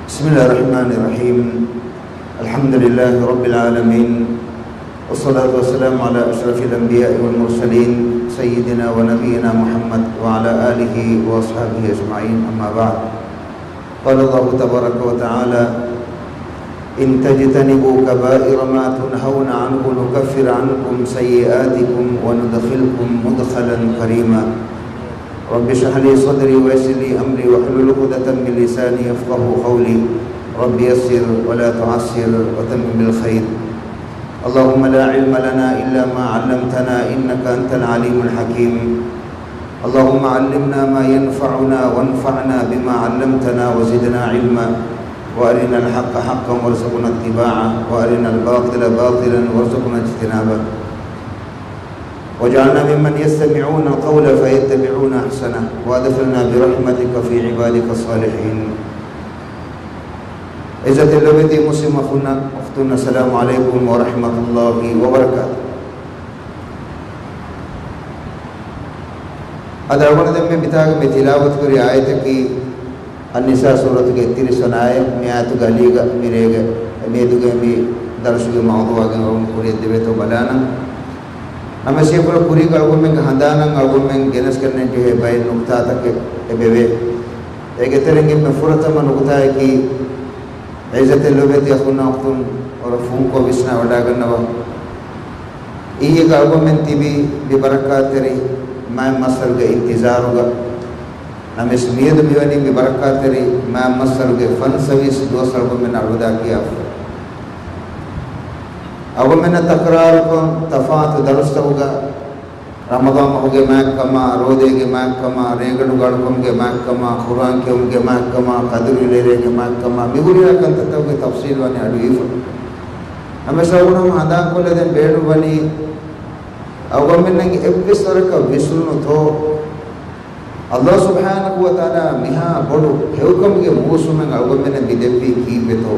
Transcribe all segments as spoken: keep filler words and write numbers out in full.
بسم الله الرحمن الرحيم. الحمد لله رب العالمين. والصلاة والسلام على أشرف الأنبياء والمرسلين سيدنا ونبينا محمد وعلى آله وأصحابه أجمعين. أما بعد. قال الله تبارك وتعالى: إن تجتنبوا كبائر ما تنهون عنه نكفر عنكم سيئاتكم وندخلكم مدخلا كريما. رب اشرح لي صدري ويسر لي أمري واحلل عقدة من لساني يفقهوا قولي. رب يسر ولا تعسر وتمم بالخير. اللهم لا علم لنا إلا ما علمتنا إنك أنت العليم الحكيم. اللهم علمنا ما ينفعنا وانفعنا بما علمتنا وزدنا علما. وأرنا الحق حقا وارزقنا اتباعه وأرنا الباطل باطلا وارزقنا اجتنابه. واجعلنا ممن يستمعون القول فيتبعون أحسنه وأدخلنا برحمتك في عبادك الصالحين. ޢިއްޒަތްތެރި ލޯބިވެތި މުސްލިމް އަޚުންނާ އުޚްތުންނާ، އައްސަލާމު ޢަލައިކުމް ވަރަޙްމަތުﷲި ވަބަރަކާތުހު. އަދި އަޅުގަނޑު ދެންމެ މިތާގަ މި ތިލާވަތުކުރި އާޔަތަކީ އައްނިސާ ސޫރަތުގެ އެއްތިރީސް ވަނަ އާޔަތް. މި އާޔަތުގެ އަލީގަ މިރޭގެ މިއަދުގެ މި ދަރުސުގެ މައުޟޫޢާގެން އަޅުގަނޑު ކުރިއަށް ދެވޭތޯ ބަލާނަން. ނަމަވެސް އެފުރަ ކުރީގަ އަޅުގަނޑުމެންގެ ހަނދާނަށް އަޅުގަނޑުމެން ގެނެސްގަންނަން ޖެހޭ ބައެއް ނުކުތާތަކެއް އެބެވޭ. އޭގެ ތެރެއިން އެންމެ ފުރަތަމަ ނުކުތާއަކީ، ޢިއްޒަތްތެރި ލޯބިވެތި އަޚުންނާ އުޚްތުން، ވަރަށް ފުންކޮށް ވިސްނާ ވަޑައިގަންނަވާ. އިއްޔެގަ އަޅުގަނޑުމެން ތިބީ މި ބަރަކާތްތެރި މާތް މައްސަރުގެ އިންތިޒާރުގަ. ނަމަވެސް މިއަދު މިވަނީ މި ބަރަކާތްތެރި މާތް މައްސަރުގެ ފަންސަވީސް ދުވަސް އަޅުގަނޑުމެންނަށް އަލްވިދާ ކިޔާފަ. އަޅުގަނޑުމެންނަށް ތަކްރާރުކޮށް ތަފާތު ދަރުސްތަކުގަ ރަމަޟާން މަހުގެ މާތްކަމާ، ރޯދައިގެ މާތްކަމާ، ރޭގަނޑުގަ އަޅުކަމުގެ މާތްކަމާ، ޤުރުއާން ކިޔުމުގެ މާތްކަމާ، ޤަދުރު ލެއިރޭގެ މާތްކަމާ، މި ހުރިހާ ކަންތައްތަކުގެ ތަފްޞީލް ވަނީ އަޑުއިވިފަ. ނަމަވެސް އަޅުގަނޑު ހަމަ ހަނދާންކޮށްލަދޭން ބޭނުންވަނީ، އަޅުގަނޑުމެންނަށް އެއްވެސް ވަރަކަށް ވިސްނުނުތޯ، ﷲ ސުބްޙާނަހޫ ވަތަޢާލާ މިހާ ބޮޑު ހެޔޮކަމުގެ މޫސުމެއް އަޅުގަނޑުމެންނަށް މި ދެއްވީ ކީއްވެތޯ؟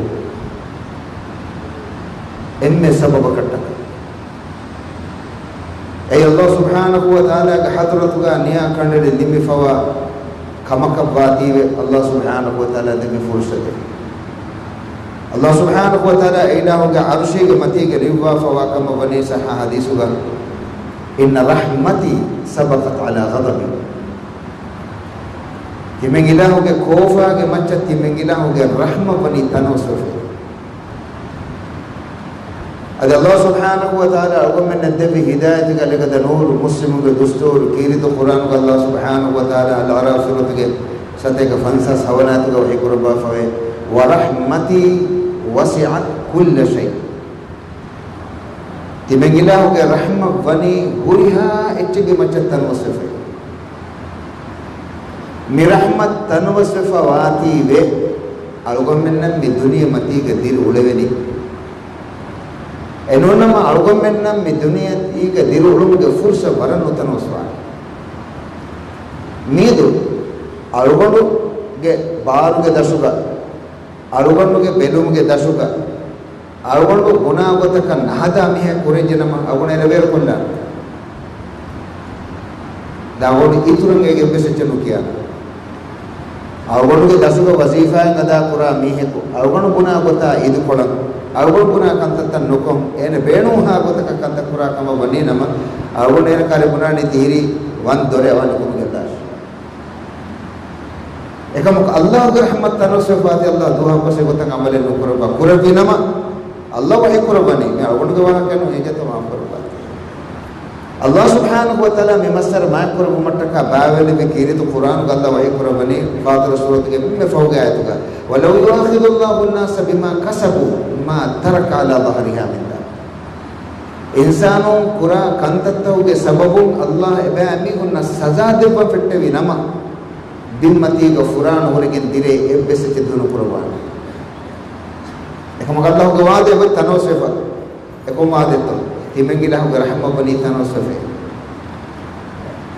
އެންމެ ސަބަބަކަށްޓަކަ. އެއީ ﷲ ސުބްޙާނަހޫ ވަތަޢާލާގެ ޙަޟްރަތުގަ ނިޔާ ކަނޑައެޅި ނިމިފަވާ ކަމަކަށްވާތީވެ، ﷲ ސުބްޙާނަހޫ ވަތަޢާލާ ދެއްވި ފުރުޞަތެއް. ﷲ ސުބްޙާނަހޫ ވަތަޢާލާ އެއިލާހުގެ ޢަރުޝީގެ މަތީގަ ލިޔުއްވާފަވާ ކަމަށް ވަނީ ޞައްޙަ ޙަދީޘުގަ، إن رحمتي سبقت على غضبي. ތިމަން އިލާހުގެ ކޯފާގެ މައްޗަށް ތިމަން އިލާހުގެ ރަޙްމަތް ވަނީ ތަނަވަސްވެފަ. އަދި ﷲ ސުބްޙާނަހޫ ވަތަޢާލާ އަޅުގަނޑުމެންނަށް ދެއްވި ހިދާޔަތުގަ ލެގަދަ ނޫރު، މުސްލިމުގެ ދުސްތޫރު، ކީރިތި ޤުރްއާނުގަ ﷲ ސުބްޙާނަހޫ ވަތަޢާލާ އަލްއަޢްރާފް ސޫރަތުގެ ސަތޭކަ ފަންސާސް ހަވަނަ އާޔަތުގަ ވަޙީ ކުރައްވާފަވޭ، ورحمتي وسعت كل شيء. ތިމަން އިލާހުގެ ރަޙްމަތް ވަނީ ހުރިހާ އެއްޗެއްގެ މައްޗަށް ތަނަވަސްވެފަ. މި ރަޙްމަތް ތަނަވަސްވެފަ ވާތީވެ، އަޅުގަނޑުމެންނަށް މި ދުނިޔެ މަތީގަ ދިރިއުޅެވެނީ. އެނޫނަމަ އަޅުގަނޑުމެންނަށް މި ދުނިޔެ މަތީގަ ދިރިއުޅުމުގެ ފުރުޞަތު ވަރަށް ނުތަނަވަސްވާނެ. މިއަދު އަޅުގަނޑުގެ ބާރުގެ ދަށުގަ، އަޅުގަނޑުގެ ބެލުމުގެ ދަށުގަ، އަޅުގަނޑު ބުނާ ގޮތަކަށް ނަހަދާ މީހެއް ކުރެއްޖެނަމަ، އަޅުގަނޑު އޭނަ ބޭރުކޮށްލާނެ. ދާ އަޅުގަނޑު އިތުރުން އޭގެ އެއްވެސް އެއްޗެއް ނުކިޔާނެ. އަޅުގަނޑުގެ ދަށުގަ ވަޒީފާއެއް އަދާ ކުރާ މީހަކު، އަޅުގަނޑު ބުނާ ގޮތާ އިދިކޮޅަށް، އަޅުގަނޑު ބުނާ ކަންތައްތައް ނުކޮށް، އޭނަ ބޭނުންހާ ގޮތަކަށް ކަންތައް ކުރާ ކަމަށް ވަނީ ނަމަ، އަޅުގަނޑު އޭނަ ކާރި ބުނާނީ ތިހިރީ ވަން ދޮރެއް އަވަނިކުމުގެ ދާށި. އެކަމަކު ﷲގެ ރަޙްމަތް ތަނަވަސްވެފާތީ، ﷲ ދުވަހަކުވެސް އެގޮތަށް ޢަމަލެއް ނުކުރައްވާ. ކުރެއްވި ނަމަ، ﷲ ވަޙީ ކުރައްވަނީ، މި އަޅުގަނޑުގެ ވާހަކައެއް ނޫން، ހިނގަތަ މާފުކުރައްވާތި. ﷲ ސުބްޙާނަހޫ ވަތަޢާލާ މި މައްސަރަ މާތްކުރެއްވުމަށްޓަކާ ބާވެލެއްވި ކީރިތި ޤުރްއާނުގަ ﷲ ވަޙީ ކުރައްވަނީ، ފާޠިރު ސޫރަތުގެ އެންމެ ފަހުގެ އާޔަތުގަ، ولو يؤاخذ الله الناس بما كسبوا ما ترك على ظهرها من دابة. އިންސާނުން ކުރާ ކަންތައްތަކުގެ ސަބަބުން ﷲ އެބައިމީހުންނަށް ސަޒާ ދެއްވަން ފެއްޓެވި ނަމަ، ބިންމަތީގަ ފުރާނަ ހުރެގެން ދިރޭ އެއްވެސް އެއްޗެއް ދޫނުކުރައްވާނެ. އެކަމަކު ﷲގެ ވަޢުދެއް ތަނަވަސްވެފަ. އެކަމަކު ވަޢުދެއްތޯ؟ ތިމަން އިލާހުގެ ރަޙްމަތް ވަނީ ތަނަވަސްވެފަ.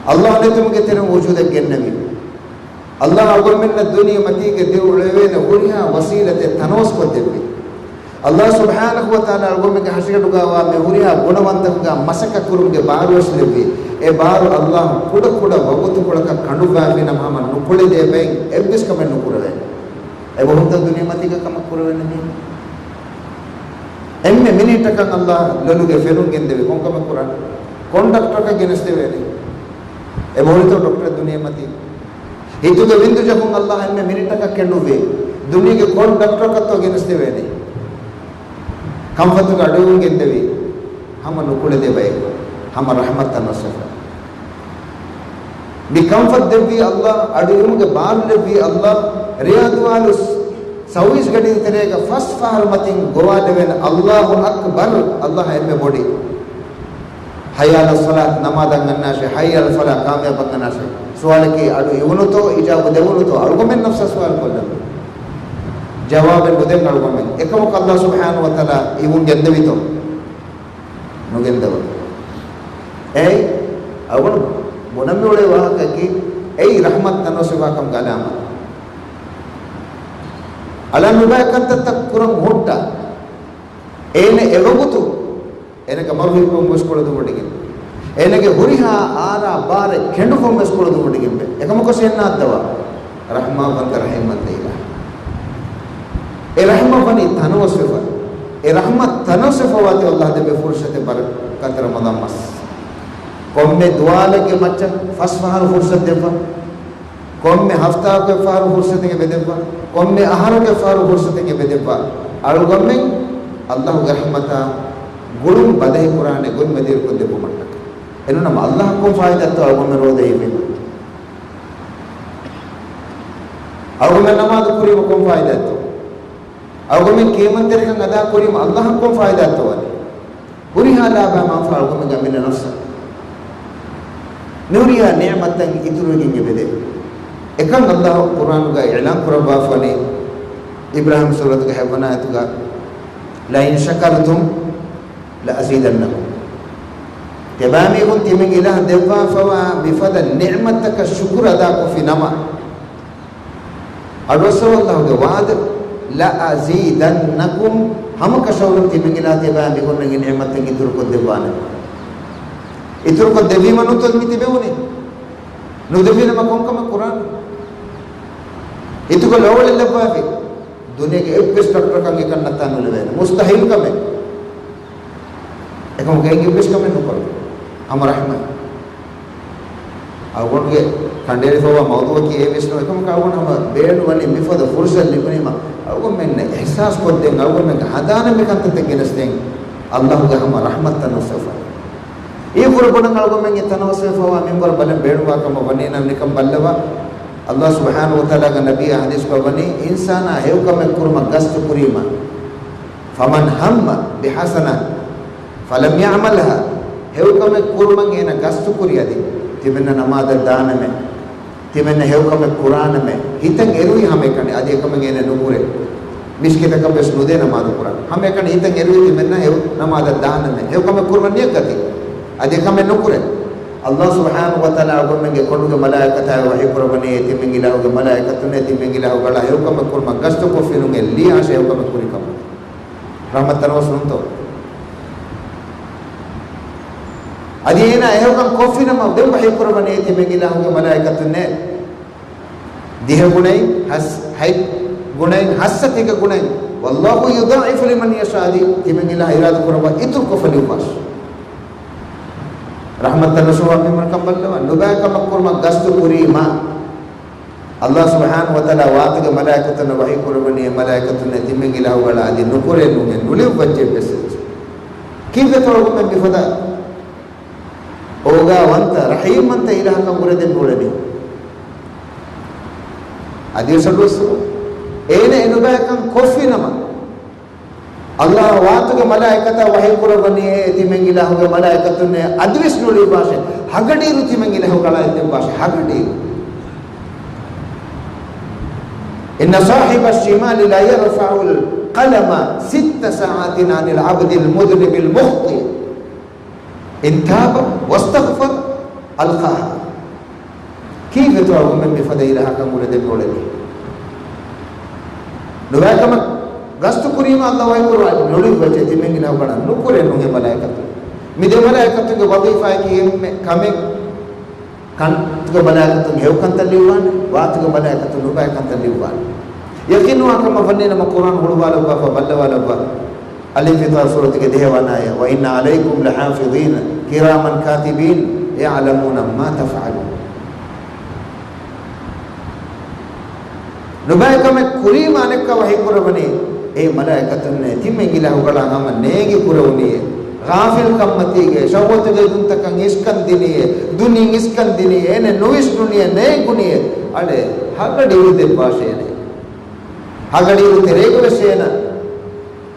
ﷲ ނެތުމުގެ ތެރެއިން ވުޖޫދަށް ގެންނެވި. ﷲ އަޅުގަނޑުމެންނަށް ދުނިޔެ މަތީގެ ދިރިއުޅެވޭނެ ހުރިހާ ވަސީލަތެއް ތަނަވަސްކޮށްދެއްވި. ﷲ ސުބްޙާނަހޫ ވަތަޢާލާ އަޅުގަނޑުމެންގެ ހަށިގަނޑުގައިވާ މި ހުރިހާ ގުނަވަންތަކުގަ މަސައްކަތް ކުރުމުގެ ބާރުވެސް ލެއްވި. އެ ބާރު ﷲ ކުޑަކުޑަ ވަގުތުކޮޅަކަށް ކަނޑުއްވާފިނަމަ، ހަމަ ނުކުޅެދޭ ބައެއް އެއްވެސް ކަމެއް ނުކުރެވޭނެ. އެބަހުތަ ދުނިޔެމަތީގަ ކަމަށް ކުރެވެނީ؟ އެންމެ މިނިޓަކަށް އައްލާ ލޮލުގެ ފެނުން ގެންދެވި ކޮންކަމެއް ކުރާނެ؟ ކޮން ޑޮކްޓަރަކަށް ގެނެސްދެވޭނެ؟ އެބަހުރިތޯ ޑޮކްޓަރެއް ދުނިޔެމަތީ؟ ހިތުގެ ވިންދު ޖަހުން އައްލާ އެންމެ މިނިޓަކަށް ކެނޑުއްވި. ދުނިޔޭގެ ކޮން ޑޮކްޓަރަކަށްތޯ ގެނެސްދެވޭނެ؟ ކަންފަތުގެ އަޑުއިވުން ގެންދެވި. ހަމަ ނުކުޅެދޭ ބަޔެއް. ހަމަ ރަޙްމަތްތައް ނުސެފަ. މި ކަންފަތް ދެއްވީ އައްލާ، އަޑުއިވުމުގެ ބާރު ލެއްވީ އައްލާ، ރެޔާދުވާލު ސައުވީސް ގަޑި ތެރޭގަ ފަސް ފަހަރު މަތިން ގޮވާލެވެން. އައްލާހު އަކްބަރު، އައްލާހަށް އެންމެ ބޮޑި. ޙައްޔަ ޢަލައް ޞަލާތް، ނަމާދަށް އަންނާށޭ، ޙައްޔަ ޢަލައް ފަލާޙް، ކާމިޔާބަށް އަންނާށޭ. ސުވާލަކީ އަޑު އިވުނުތޯ، އިޖާބަ ދެވުނުތޯ؟ އަޅުގަމެން ނަފްސަށް ސުވާލު ކޮށްލަން. ޖަވާބެއް ނުދެން އަޅުގަމެން. އެކަމަކު އައްލާ ސުބްޙާނަހޫ ވަތަޢާލާ އިވުން ގެންދެވިތޯ؟ ނުގެންދަވާ. އެއީ، އަޅުގަނޑު ބުނަން މިއުޅޭ ވާހަކައަކީ، އެއީ ރަޙްމަތް ތަނަވަސްވެފާކަމުގެ ޢަލާމާތް. އަޅާ ނުބައި ކަންތައްތައް ކުރަން ހުއްޓާ، އޭނަ އެވަގުތު އޭނަގެ މަރު ހިއްޕުން ވެސް ކުޅަދުންވަޑިގެން، އޭނަގެ ހުރިހާ އާރާ ބާރެއް ކެނޑުފުން ވެސް ކުޅަދުންވަޑިގެންވޭ. އެކަމަކު އެންނާ އައްދަވާ. ރަޙްމާންވަންތަ ރަޙީމްވަންތަ އިލާހު. އެ ރަޙްމަ ވަނީ ތަނަވަސްވެފަ. އެ ރަޙްމަ ތަނަވަސްވެފަވާތީ އައްލާހު ދެއްވި ފުރުޞަތެއް ބަރަކަތް ރަމަޟާން މަސް. ކޮންމެ ދުވާލެއްގެ މައްޗަށް ފަސް ފަހަރު ފުރުޞަތު ދެއްވާ. ކޮންމެ ހަފްތާއަކު އެއްފަހަރު ފުރުޞަތެއް އެބަ ދެއްވާ. ކޮންމެ އަހަރަކު އެއްފަހަރު ފުރުޞަތެއް އެބަ ދެއްވާ. އަޅުގަނޑުމެން އައްލާހުގެ ރަޙްމަތާ ގުޅުން ބަދަހި ކުރާނެ ގޮތް މެދުވެރިކޮށް ދެއްވުމަށްޓަކައި. އެނޫނަމަ އައްލާހަށް ކޮން ފާއިދާތޯ އަޅުގަނޑުމެން ރޯދަ ހިފީމަ؟ އަޅުގަނޑުމެން ނަމާދު ކުރީމަ ކޮން ފާއިދާތޯ؟ އަޅުގަނޑުމެން ކިޔަމަންތެރިކަން އަދާ ކުރީމަ އައްލާހަށް ކޮން ފާއިދާތޯ ވަނީ؟ ހުރިހާ ލާބާ މަންފާ އަޅުގަނޑުމެންގެ އަމިއްލަ ނަފްސަށް. މިހުރިހާ ނިޢުމަތްތައް އިތުރުވެގެން އެބަދޭ. އެކަން އައްލާހު ޤުރްއާނުގައި އިޢުލާން ކުރައްވާފަވަނީ އިބްރާހީމް ސޫރަތުގެ ހަތްވަނަ އާޔަތުގަ، "لئن شكرتم لأزيدنكم." ތިބާމީހުން ތިމަން އިލާހަށް ދެއްވާފަވާ މިފަދަ ނިޢުމަތްތަކަށް ޝުކުރު އަދާކޮށްފި ނަމަ، އަޑުއައްސަވާ އައްލާހުގެ ވަޢުދު، "لأزيدنكم." ހަމަކަށަވަރުން ތިމަން އިލާހަށް ތިބާ މިގޮންނަންގެ ނިޢުމަތެއް އިތުރުކޮށްދެއްވާނެ. އިތުރުކޮށްދެއްވީމަ ނުތޯ މި ތިބެވުނީ؟ ނުދެއްވީނަމަ ކޮންކަމެއް ކުރާނީ؟ ހިތުގަ ލޯވަޅެއް ލައްވާފި ދުނިޔޭގެ އެއްވެސް ޑޮކްޓަރަކަށް އެކަން ނައްތާ ނުލެވޭނެ. މުސްތަޙީލް ކަމެއް. އެކަމަކު އެއިން އެއްވެސް ކަމެއް ނުކުރޭ. ހަމަ ރަޙްމަތް. އަޅުގަނޑުގެ ކަނޑައެޅިފައިވާ މައުޟޫޢަކީ އެއްވެސް ނޫން. އެކަމަކު އަޅުގަނޑު ހަމަ ބޭނުންވަނީ މިފަދަ ފުރުޞަތު ލިބުނީމަ އަޅުގަނޑުމެންނަށް އިޙްސާސް ކޮށްދޭން، އަޅުގަނޑުމެންގެ ހަނދާނަށް މިކަންތައް ގެނެސްދޭން. އައްލާހުގެ ހަމަ ރަޙްމަތްތައް ނުސެފަ. އެ ކުރު ބުނަން އަޅުގަނޑުމެންގެ ތަނަވަސްވެފައިވާ މިންވަރު ބަލަން ބޭނުންވާ ކަމަށް ވަނީ ނަމަ ނިކަން ބައްލަވާ. އައްލާހު ސުބްޙާނަހޫ ވަތަޢާލާގެ ނަބިއްޔާ ޙަދީޘްކޮށް ވަނީ، އިންސާނާ ހެޔޮކަމެއް ކުރުމަށް ގަސްތު ކުރީމަ، فمن هم بحسنة فلم يعملها، ހެޔޮކަމެއް ކުރުމަށް އޭނަ ގަސްތު ކުރި އަދި، ތިމެންނަ ނަމާދަށް ދާނަމޭ، ތިމެންނަ ހެޔޮކަމެއް ކުރާނަމޭ، ހިތަށް އެރުވި ހަމައެކަނި އަދި އެކަމެއް އޭނަ ނުކުރޭ. މިސްކިތަކަށް ވެސް ނުދޭ ނަމާދު ކުރަން. ހަމައެކަނި ހިތަށް އެރުވި ތިމެންނަ ހެޔޮ ނަމާދަށް ދާނަމޭ، ހެޔޮކަމެއް ކުރުމަށް ނިޔަތް ގަތީ އަދި އެކަމެއް ނުކުރޭ. އައްލާހު ސުބްޙާނަހޫ ވަތަޢާލާ އަޅުގަނޑުމެންގެ ކޮނޑުގެ މަލާއިކަތާއި ވަޙީ ކުރައްވަނީ، އޭ ތިމަން އިލާހުގެ މަލާއިކަތުންނޭ، ތިމަން އިލާހުގެ އަޅާ ހެޔޮކަމެއް ކުރުމަށް ގަސްތު ކޮށްފިނުން އެއްލިޔާށޭ ހެޔޮކަމެއް ކުރި ކަމަށް. ރަޙްމަތް ތަނަވަސް ނޫންތޯ؟ އަދި އޭނާ އެހެންކަން ކޮށްފިނަމަ ދެން ވަޙީ ކުރައްވަނީ ތިމަން އިލާހުގެ މަލާއިކަތުންނޭ. ދިހަ ގުނައިން، ހަސް، ހަތް ގުނައިން، ހައްސަތޭކަ ގުނައިން. والله يضاعف لمن يشاء، އަދި ތިމަން އިލާހު އިރާދަ ކުރައްވާ އިތުރުކޮށް ފަލިއުވާށި. ރަޙްމަތް ތަނަވަސްވެފަ މިންވަރު ކަން ބައްލަވާ، ނުބައި ކަމެއް ކުރުމަށް ގަސްތު ކުރީމާ، އައްލާހު ސުބްޙާނަހޫ ވަތަޢާލާ ވާތުގެ މަލާއިކަތުންނަށް ވަޙީ ކުރައްވަނީ، އެ މަލާއިކަތުންނޭ ތިމަން އިލާހުގެ އަޅާ އަދި ނުކުރޭ ނޫން، ނުލިޔުއްވައްޖެ އެއްވެސް އެއްޗެއް. ކީއްވެތޯ އަޅުގަނޑުމެން މިފަދަ އޯގާވަންތަ، ރަޙީމްވަންތަ އިލާހަކަށް އުޅެދެން އުޅެނީ؟ އަދިވެސް އަޑުއައްސަވާ. އޭނަ އެނުބައިކަން ކޮށްފިނަމަ، އައްލާހު ވާތުގެ މަލާއިކަތަށް ވަޙީ ކުރައްވަނީ، އޭ ތިމަން އިލާހުގެ މަލާއިކަތުންނޭ، އަދިވެސް ނުލިޔުއްވާށޭ، ހަގަޑިއިރު ތިމަން އިލާހުގެ އަޅާއަށް ދެއްވާށޭ، ހަގަޑިއިރު. إن صاحب الشمال ليرفع القلم ست ساعات عن العبد المذنب المخطئ. إن تاب واستغفر ألقاها. ކީއްވެތޯ އަޅުގަނޑުމެން މިފަދަ އިލާހަކަށް އުޅެދެން އުޅެނީ؟ ނުބައިކަމަށް ގަސްތު ކުރީމަ އައްލާހު ވަޙީ ކުރައްވާ، ނުލިޔުއްވައްޖެ ތިމަން އިލާހުގެ އަޅާ، ނުކުރޭ ނޫން އެ މަލާއިކަތުން. މި ދެ މަލާއިކަތުންގެ ވަޒީފާއަކީ އެންމެ ކަމެއް ކަންތުގެ މަލާއިކަތުން ހެޔޮކަންތައް ލިޔުއްވާނެ، ވާތުގެ މަލާއިކަތުން ނުބައި ކަންތައް ލިޔުއްވާނެ. ޔަޤީންވާ ކަމަށް ވަނީ ނަމަ ޤުރްއާން ހުޅުވާލައްވާފަ ބައްލަވާލައްވާ. އަލްއިންފިޠާރު ސޫރަތުގެ ދިހަވަނަ އާޔަތް، "وَإِنَّ عَلَيْكُمْ لَحَافِظِينَ كِرَامًا كَاتِبِينَ يَعْلَمُونَ مَا تَفْعَلُونَ." ނުބައި ކަމެއް ކުރީމަ އަނެއްކާ ވަޙީ ކުރައްވަނީ އޭ މަލާއިކަތުންނޭ، ތިމަން އިލާހުގަޅާ ހަމަ ނޭނގި ކުރެވުނީއޭ. ޣާފިލްކަންމަތީގެ ޝަހުވަތުގެ އެދުންތަކަށް އިސްކަން ދިނީއޭ، ދުނިން އިސްކަން ދިނީ، އޭނަ ނުވިސްނުނީއޭ، ނޭނގުނީއޭ. އަޑެ ހަގަޑިއިރު ދެއްވާށޭނެ. ހަގަޑިއިރު ތެރޭގަ ވެސް އޭނަ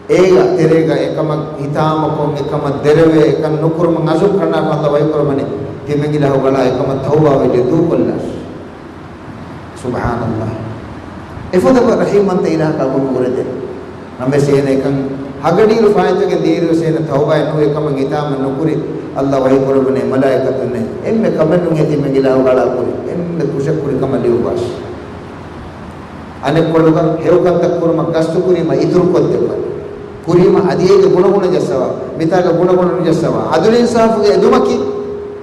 އޭގަ ތެރޭގަ އެކަމަށް ހިތާމަކޮށް، އެކަމަށް ދެރަވެ، އެކަން ނުކުރުމަށް އަޒުމް ކަނޑާފަ އައްލާ ވަޙީ ކުރައްވަނީ، ތިމަން އިލާހުގަޅާ އެކަމަށް ތައުބާވެއްޖެ ދޫކޮށްލާށި. ސުބްޙާނަﷲ. އެފަދަ ރަޙީމްވަންތަ އިލާހަކާ ގުނަ އުރެދޭ. ނަމަވެސް އޭނަ އެކަން ހަގަޑިއިރު ފާއިތުވެގެން ދިޔައިރުވެސް އޭނަ ތައުބާއެއް ނުވި އެކަމަށް ހިތާމަ ނުކުރި، އައްލާ ވަޙީ ކުރައްވަނީ މަލާއިކަތުންނޭ، އެންމެ ކަމެއް ނޫނޭ ތިމަން އިލާހުގަޅާ ކުރި، އެންމެ ކުށެއް ކުރި ކަމަށް ލިޔުއްވާށި. އަނެއްކޮޅުގަ ހެޔޮކަންތައް ކުރުމަށް ގަސްތުކުރީމަ އިތުރުކޮށްދެއްވާ. ކުރީމަ އަދި އޭގެ ގުނަގުނަ ޖައްސަވާ. މިތާގެ ގުނަގުނަ ނުޖައްސަވާ. ޢަދުލު އިންސާފުގެ އެދުމަކީ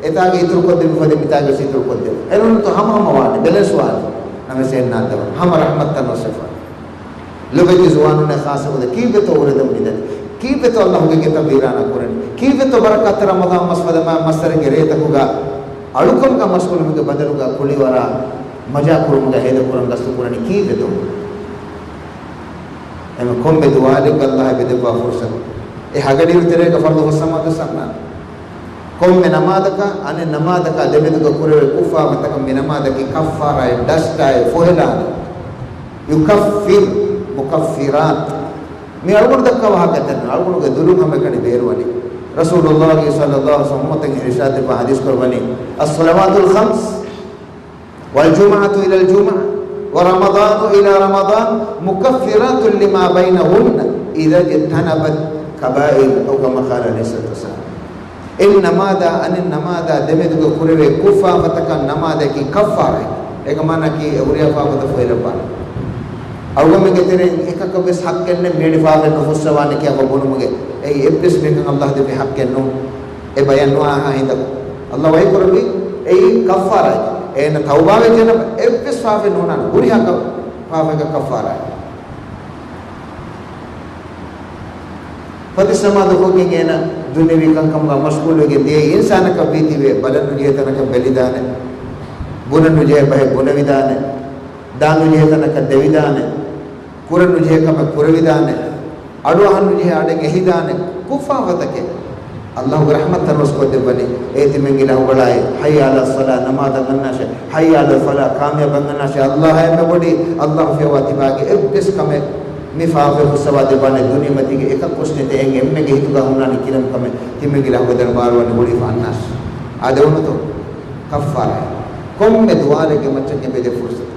އެތާގެ އިތުރުކޮށްދެއްވި ފަދަ މިތާގެ ވެސް އިތުރުކޮށްދެއްވާ. އެނޫންތޯ ހަމަހަމަ ވާނެ، ބެލެންސް ވާނެ. ނަމަވެސް އެއްނާންދަވާ. ހަމަ ރަޙްމަތްތައް ނުވެސް ވެފާނެ. ލޮބެތި ޒުވާނުންނޭ ޚާއްޞަކޮށް ކީއްވެތޯ އުރެދެމުން މިދަނީ؟ ކީއްވެތޯ އައްލާހުގެ ގެތައް ވީރާނާ ކުރަނީ؟ ކީއްވެތޯ ބަރަކާތްތެރި ރަމަޟާން މަސް ފަދަ މަ-، މައްސަރެއްގެ ރޭތަކުގަ އަޅުކަމުގަ މަޝްޣޫލުވުމުގެ ބަދަލުގަ ކުޅިވަރާ މަޖާ ކުރުމުގަ ހޭދަކުރަން ގަސްތު ކުރަނީ ކީއްވެތޯ؟ އެމެ ކޮންމެ ދުވާލެއްގަ އައްލާހު ބެދެއްވާ ފުރުޞަތު. އެ ހަގަޑިއިރު ތެރޭގަ ފަރުޟު ފަސް ނަމާދު ސަންނާނެ. ކޮންމެ ނަމާދަކާ އަނެއް ނަމާދަކާ ދެމެދުގަ ކުރެވޭ ކުށްފާފަތަކަށް މި ނަމާދަކީ ކައްފާރާއެއް، ޑަސްޓާއެއް، ފޮހެލާނެ. ޔުކައްފިރު، މުކައްފިރާތު. މި އަޅުގަނޑު ދައްކާ ވާހަކައެއް ނޫން. އަޅުގަނޑުގެ ދުލުން ހަމައެކަނި ބޭރުވަނީ. ރަސޫލުﷲ ޞައްލަﷲު ޢަލައިހި ވަސައްލަމަ އައްލާހުގެ އިރުޝާދު ދެއްވާ ޙަދީޘް ކުރައްވަނީ، "الصلوات الخمس والجمعة إلى الجمعة ورمضان إلى رمضان مكفرات لما بينهن إذا اجتنبت الكبائر" أو كما قال عليه الصلاة والسلام. އެއް ނަމާދާ އަނެއް ނަމާދާ ދެމެދުގަ ކުރެވޭ ކުށްފާފަތަކަށް ނަމާދަކީ ކައްފާރާއެއް. އޭގެ މާނައަކީ އެ ހުރިހާ ފާފަތައް ފޮހެލައްވާނެ. އަޅުގަނޑުމެންގެ ތެރެއިން އެކަކަށް ވެސް ޙައްޤެއް ނެތް މިއަދި ފާފައެއް ނުފުއްސަވާނެ ކިޔާފަ ބުނުމުގެ. އެއީ އެއްވެސް މީހަކަށް އައްލާހު ދެއްވި ޙައްޤެއް ނޫން. އެ ބަޔަށް ނުވާހާ ހިނދަކު. އައްލާހު ވަޙީ ކުރެއްވީ އެއީ ކައްފާރާއެކޭ. އޭނަ ތައުބާވެއްޖެނަމަ އެއްވެސް ފާފައެއް ނުވާނެ. ހުރިހާ ކަ-، ފާފައަކަށް ކައްފާރާއެކޭ. ފަތިސް ނަމާދު ކޮށްގެން އޭނަ ދުނިޔަވީ ކަންކަމުގަ މަޝްޣޫލުވެގެން ދިޔައީ އިންސާނަކަށް ވީތީވެ ބަލަން ނުޖެހޭ ތަނަކަށް ބެލިދާނެ، ބުނަން ނުޖެހޭ ބަހެއް ބުނެވިދާނެ، ދާން ނުޖެހޭ ތަނަކަށް ދެވިދާނެ، ކުރަން ނުޖެހޭ ކަމެއް ކުރެވިދާނެ، އަޑުއަހަން ނުޖެހޭ އަޑެއް އެހިދާނެ، ކުށްފާފަތަކެއް. އައްލާހުގެ ރަޙްމަތް ތަނަވަސްކޮށްދެއްވަނީ. އޭ ތިމަން އިލާހުގަޅާއޭ، ޙައްޔަ ޢަލައް ޞަލާ، ނަމާދަށް އަންނާށޭ، ޙައްޔަ ޢަލަލް ފަލާ، ކާމިޔާބަށް އަންނާށޭ، އައްލާހާ އެންމެ ބޮޑީ، އައްލާހު ފިޔަވާ ތިބާގެ އެއްވެސް ކަމެއް މި ފާފައެއް ފުއްސަވާ ދެއްވާނެ. ދުނިޔެމަތީގެ އެކަކުވެސް ނެތޭ އެނގޭ އެންމެގެ ހިތުގަ ހުންނާނެ ކިލަން ކަމެއް. ތިމަން އިލާހުގެ ދަރުބާރުވަނީ ހުޅިފަ އަންނާށޭ. އާދެވުނުތޯ؟ ކައްފާރާ. ކޮންމެ ދުވާލެއްގެ މައްޗަށް އެބަދޭ ފުރުޞަތު.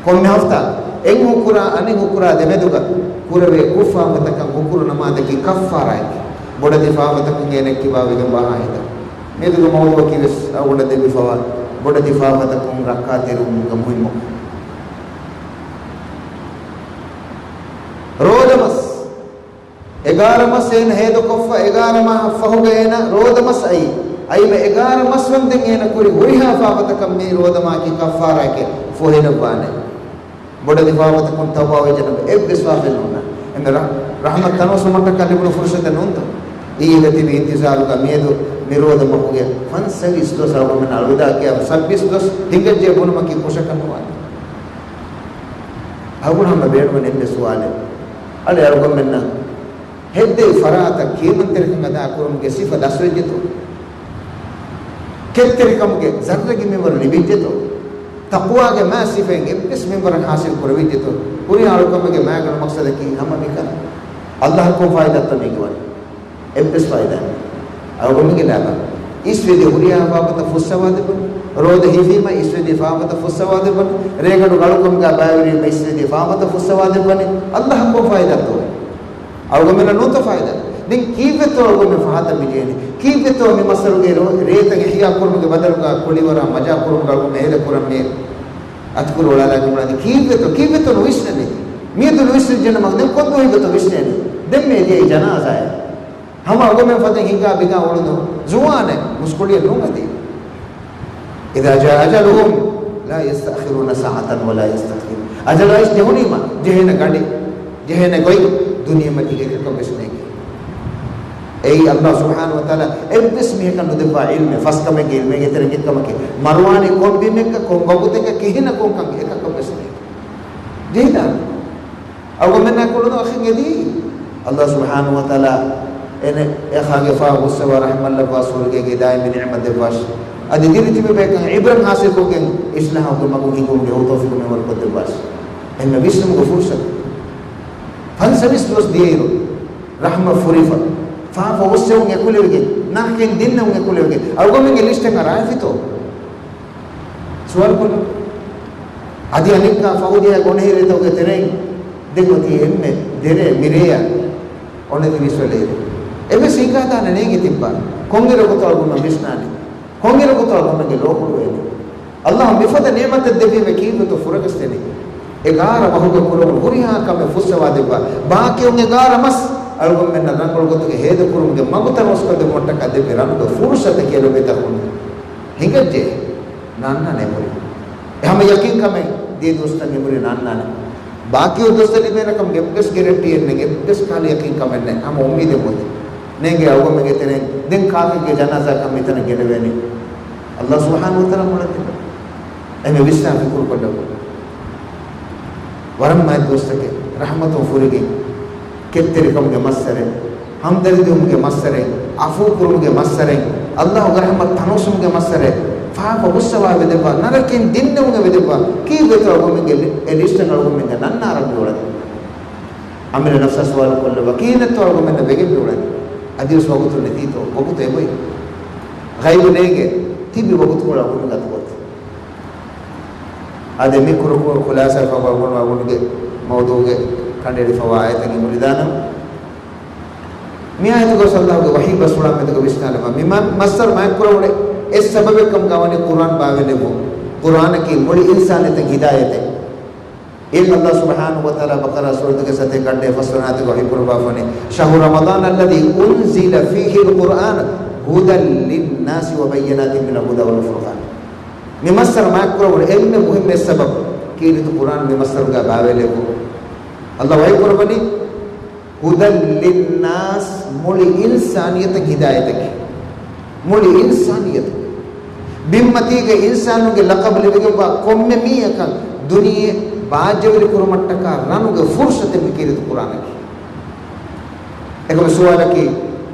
ކޮންމެ ހަފްތާ އެއް ހުކުރާ އަނެއް ހުކުރާ ދެމެދުގަ ކުރެވޭ ކުށްފާފަތަކަށް ހުކުރު ނަމާދަކީ ކައްފާރާއެކޭ. ބޮޑެތި ފާފަތަކުން އޭނަ ކިބާވެގެން ވާހާ ހިނދަކު. މިއަދުގެ މައުޟޫޢަކީ ވެސް އަޅުގަނޑަށް ދެއްވިފަވާ ބޮޑެތި ފާފަތަކުން ރައްކާތެރިވުމުގެ މުހިންމުކަން. ރޯދަމަސް. އެގާރަ މަސް އޭނަ ހޭދަކޮށްފަ، އެގާރަ މަހަށް ފަހުގަ އޭނަ ރޯދަމަސް އައީ. އައިމަ އެގާރަ މަސް ވަންދެން އޭނަ ކުރި ހުރިހާ ފާފަތަކަށް މި ރޯދަމާކީ ކައްފާރާއެކޭ، ފޮހެލައްވާނެ. ބޮޑެތި ފާފަތަކުން ތައުބާވެއްޖެނަމަ އެއްވެސް ފާފައެއް ނޯންނާނެ. އެންމެ ރަ-، ރަޙްމަތް ތަނަވަސްވުމަށްޓަކާ ލިބުނު ފުރުޞަތެއް ނޫންތޯ؟ އިއްޔެގަ ތިބި އިންތިޒާރުގަ މިއަދު މި ރޯދަ މަހުގެ ފަންސަވީސް ދުވަސް އަޅުގަނޑުމެންނަށް އަލްވިދާޢު ކިޔާފަ ސައްބީސް ދުވަސް ހިނގައްޖެ ބުނުމަކީ ކުށަކަށް ނުވާނެ. އަޅުގަނޑު ހަމަ ބޭނުންވަނީ އެންމެ ސުވާލެއް. އަޅެ އަޅުގަނޑުމެންނަށް ހެއްދެވި ފަރާތަށް ކިޔަމަންތެރިކަން އަދާކުރުމުގެ ސިފަ ދަސްވެއްޖެތޯ؟ ކެތްތެރިކަމުގެ ޒައްރެއްގެ މިންވަރު ލިބިއްޖެތޯ؟ ތަޤްވާގެ މާތް ސިފައިން އެއްވެސް މިންވަރެއް ޙާޞިލް ކުރެވިއްޖެތޯ؟ ހުރިހާ އަޅުކަމެއްގެ މާތް ގަނޑު މަޤްޞަދަކީ ހަމަ މިކަން. އައްލާހަށް ކޮން ފާއިދާތޯ މީގެ ވަނީ؟ އެއްވެސް ފާއިދާއެއް ނެތް. އަޅުގަނޑުމެންގެ ލާބަ. އިސްވެދިޔަ ހުރިހާ ފާފަތައް ފުއްސަވާދެއްވަން. ރޯދަ ހިފީމަ އިސްވެދިޔަ ފާފަތައް ފުއްސަވާދެއްވަން. ރޭގަނޑު އަޅުކަމުގަ ބައިވެރިވީމަ އިސްވެދިޔަ ފާފަތައް ފުއްސަވާދެއްވަނީ. އައްލާހަށް ކޮން ފާއިދާތޯ؟ އަޅުގަނޑުމެންނަށް ނޫންތޯ ފާއިދާ؟ ދެން ކީއްވެތޯ އަޅުގަނޑުމެން ފަހަތަށް މި ޖެހެނީ؟ ކީއްވެތޯ މި މައްސަރުގެ ރޯ-، ރޭތައް އިޙްޔާ ކުރުމުގެ ބަދަލުގަ ކުޅިވަރާ މަޖާ ކުރުމުގަ އަޅުގަނޑުމެން ހޭދަ ކުރަން މި އަތުކުރު އޮޅާލާގެން ބުނާނީ؟ ކީއްވެތޯ، ކީއްވެތޯ ނުވިސްނަނީ؟ މިއަދު ނުވިސްނިއްޖެނަމަ ދެން ކޮން ދުވަހެއްގަތޯ ވިސްނޭނީ؟ ދެން މި އެދިޔައީ ޖަނާޒާއެއް. ހަމަ އަޅުގަނޑުމެން ފަދައިން ހިނގާ ބިނގާ އުޅުނު ޒުވާނެއް، މުސްކުޅިއެއް ނޫން އަދި. إذا جاء أجلهم لا يستأخرون ساعة ولا يستقدمون. އަޖަލު އައިސް ޖެހުނީމަ، ޖެހޭނެ ގަޑި، ޖެހޭނެ ގޮތް، ދުނިޔެމަތީގަ އެކަކަށް ވެސް ނޭނގެ. އެއީ ﷲ ސުބްޙާނަހޫ ވަތަޢާލާ އެއްވެސް މީހަކަށް ނުދެއްވާ ޢިލްމެއް، ފަސްކަމެއްގެ ޢިލްމެއްގެ ތެރެއިން އެއްކަމަކީ، މަރުވާނީ ކޮން ބިމެއްގަ، ކޮން ވަގުތެއްގަ، ކިހިނަކުންކަން އެކަކަށް ވެސް ނޭނގެ. ޖެހިދާނެ. އަޅުގަނޑުމެންނާ ކުޅުނު އަޚެއް އެދީ. ﷲ ސުބްޙާނަހޫ ވަތަޢާލާ އޭނަ އެއަޚާގެ ފާ ހުސްވަ ރަޙްމަތް ލައްވާ ސުވަރުގޭގެ ދާއިމީ ނިޢުމަތް ދެއްވާށި. އަދި ދިރިތިބި ބޭކަން ޢިބްރަތް ޙާޞިލްކޮށްގެން އިޞްލާޙުގެ މަގު ހިންގުމުގެ ތައުފީޤު މިންވަރު ކޮށްދެއްވާށި. އެންމެ ވިސްނުމުގެ ފުރުޞަތު. ފަންސަވީސް ދުވަސް ދިޔައިރު، ރަޙްމަތް ފުރިފަ، ފާފަ ހުސްވެވުން އެކުލެވިގެން، ނަރަކައިން ދިންނެވުން އެކުލެވިގެން، އަޅުގަނޑުމެންގެ ލިސްޓަކަށް އަރާފިތޯ؟ ސުވާލު ކޮށްލަ. އަދި އަނެއްކާ ފަހު ދިހަ ގޮނޑިހިރިތަކުގެ ތެރެއިން ދެން އޮތީ އެންމެ ދެރޭ މިރޭއަށް އޮނެތި ވިސްވަލޭ. އެއްވެސް ހިނގާދާނެ ނޭނގެ ތިއްބާ. ކޮންއިރަކުތޯ އަޅުގަނޑު ވިސްނާނެ؟ ކޮންއިރަކުތޯ އަޅުގަނޑުގެ ލޯ ކުޅުވޭނެ؟ ﷲ މިފަދަ ނިޢުމަތެއް ދެއްވީމަ ކީއްވެތޯ ފުރަގަސްދެނީ؟ އެ ގާރަ މަހުގަ ކުރެވުނު ހުރިހާ ކަމެއް ފުއްސަވާ ދެއްވާ. ބާކީ އޮތް އެ ގާރަ މަސް އަޅުގަނޑުމެންނަށް ރަނގަޅު ގޮތުގެ ހޭދަކުރުމުގެ މަގު ތަނަވަސްކޮށްދެއްވުމަށްޓަކާ ދެއްވި ރަނުގެ ފުރުޞަތަކީ އެބަ ދެއްވުނު. ހިނގައްޖެ ނާންނާނެ އެބަހުރި. އެ ހަމަ ޔަޤީންކަމެއް ދިޔަ ދުވަސްތައް އެބަހުރި ނާންނާނެ. ބާކީ އޮތް ދުވަސްތައް ލިބޭނެކަމުގެ އެއްވެސް ގެރެންޓީއެއް ނެތް، އެއްވެސް ކަހަލަ ޔަޤީންކަމެއް ނެތް. ހަމަ އުއްމީދެއް އޮތީ. ނޭނގޭ އަޅުގަނޑުމެންގެ ތެރެއިން ދެން ކާކެއްގެ ޖަނާޒާކަން މިތަނަށް ގެނެވޭނީ؟ ﷲ ސުބްޙާނަހޫ ވަތަޢާލާ މޮޅަށް ދިނުން. އެންމެ ވިސްނާ ފިކުރުކޮށްލައްވަ. ވަރަށް މާތް ދުވަސްތަކެއް ރަޙްމަތުން ފުރިގެން، ކެތްތެރިކަމުގެ މައްސަރެއް، ހަމްދަރްދީވުމުގެ މައްސަރެއް، ޢަފޫކުރުމުގެ މައްސަރެއް، ﷲގެ ރަޙްމަތް ތަނަވަސްވުމުގެ މައްސަރެއް، ފާފަ ފުއްސަވާ ވެދެއްވާ، ނަރަކައިން ދިންނެވުމުގެ ވެދެއްވާ، ކީއްވެތޯ އަޅުގަނޑުމެންގެ އެ ލިސްޓަށް އަޅުގަނޑުމެންގެ ނަން އަރަން މިއުޅެނީ؟ އަމިއްލަ ނަފްސާ ސުވާލު ކޮށްލައްވާ، ކިހިނެއްތޯ އަޅުގަނޑުމެންނަށް ވެގެން މިއުޅެނީ؟ އަދިވެސް ވަގުތު ނެތީތޯ؟ ވަގުތު އެބައޮތް. ޣައިބު ނޭނގޭ، ތިބި ވަގުތުކޮޅު އަޅުގަނޑުމެން ގަތުކޮށް. އާދެ، މި ކުރު ކުރު ޚުލާޞާ ފަހު އަޅުގަނޑު އަޅުގަނޑުގެ މައުޟޫގެ ކަނޑައެޅިފަވާ އާޔަތަކީ މުޅިދާނަން. މި އާޔަތުގަ ﷲގެ ވަޙީ ބަސްފުޅާ މެދުގަ ވިސްނާލަމާ، މި މަ-، މައްސަރު މާތްކުރެވުނު އެއް ސަބަބެއްކަމުގަ ވަނީ ޤުރްއާން ބާވެލެއްވުން. ޤުރްއާނަކީ މުޅި އިންސާނިއްޔަތަށް ހިދާޔަތެއް. އިން ﷲ ސުބްޙާނަހޫ ވަތަޢާލާ ބަޤަރާ ސޫރަތުގެ ސަތޭކަ އަށްޑިހަ ފަސްވަނަ އާޔަތުގަ ވަޙީ ކުރައްވާފަ ވަނީ، شهر رمضان الذي أنزل فيه القرآن هدى للناس وبينات من الهدى والفرقان. މި މައްސަރު މާތްކުރެވުނު އެންމެ މުހިއްމު އެއް ސަބަބު، ކީރިތި ޤުރްއާން މި މައްސަރުގަ ބާވެލެއްވުން. ﷲ ވަޙީ ކުރައްވަނީ، هدى للناس، މުޅި އިންސާނިއްޔަތަށް ހިދާޔަތަކީ. މުޅި އިންސާނިއްޔަތު. ބިންމަތީގަ އިންސާނުންގެ ލަޤަބު ލިބިގެންވާ ކޮންމެ މީހަކަށް ދުނިޔެ ބާއްޖަވެރި ކުރުމަށްޓަކާ ރަނުގެ ފުރުޞަތެއް މި ކީރިތި ޤުރްއާނަކީ. އެކަމަ ސުވާލަކީ،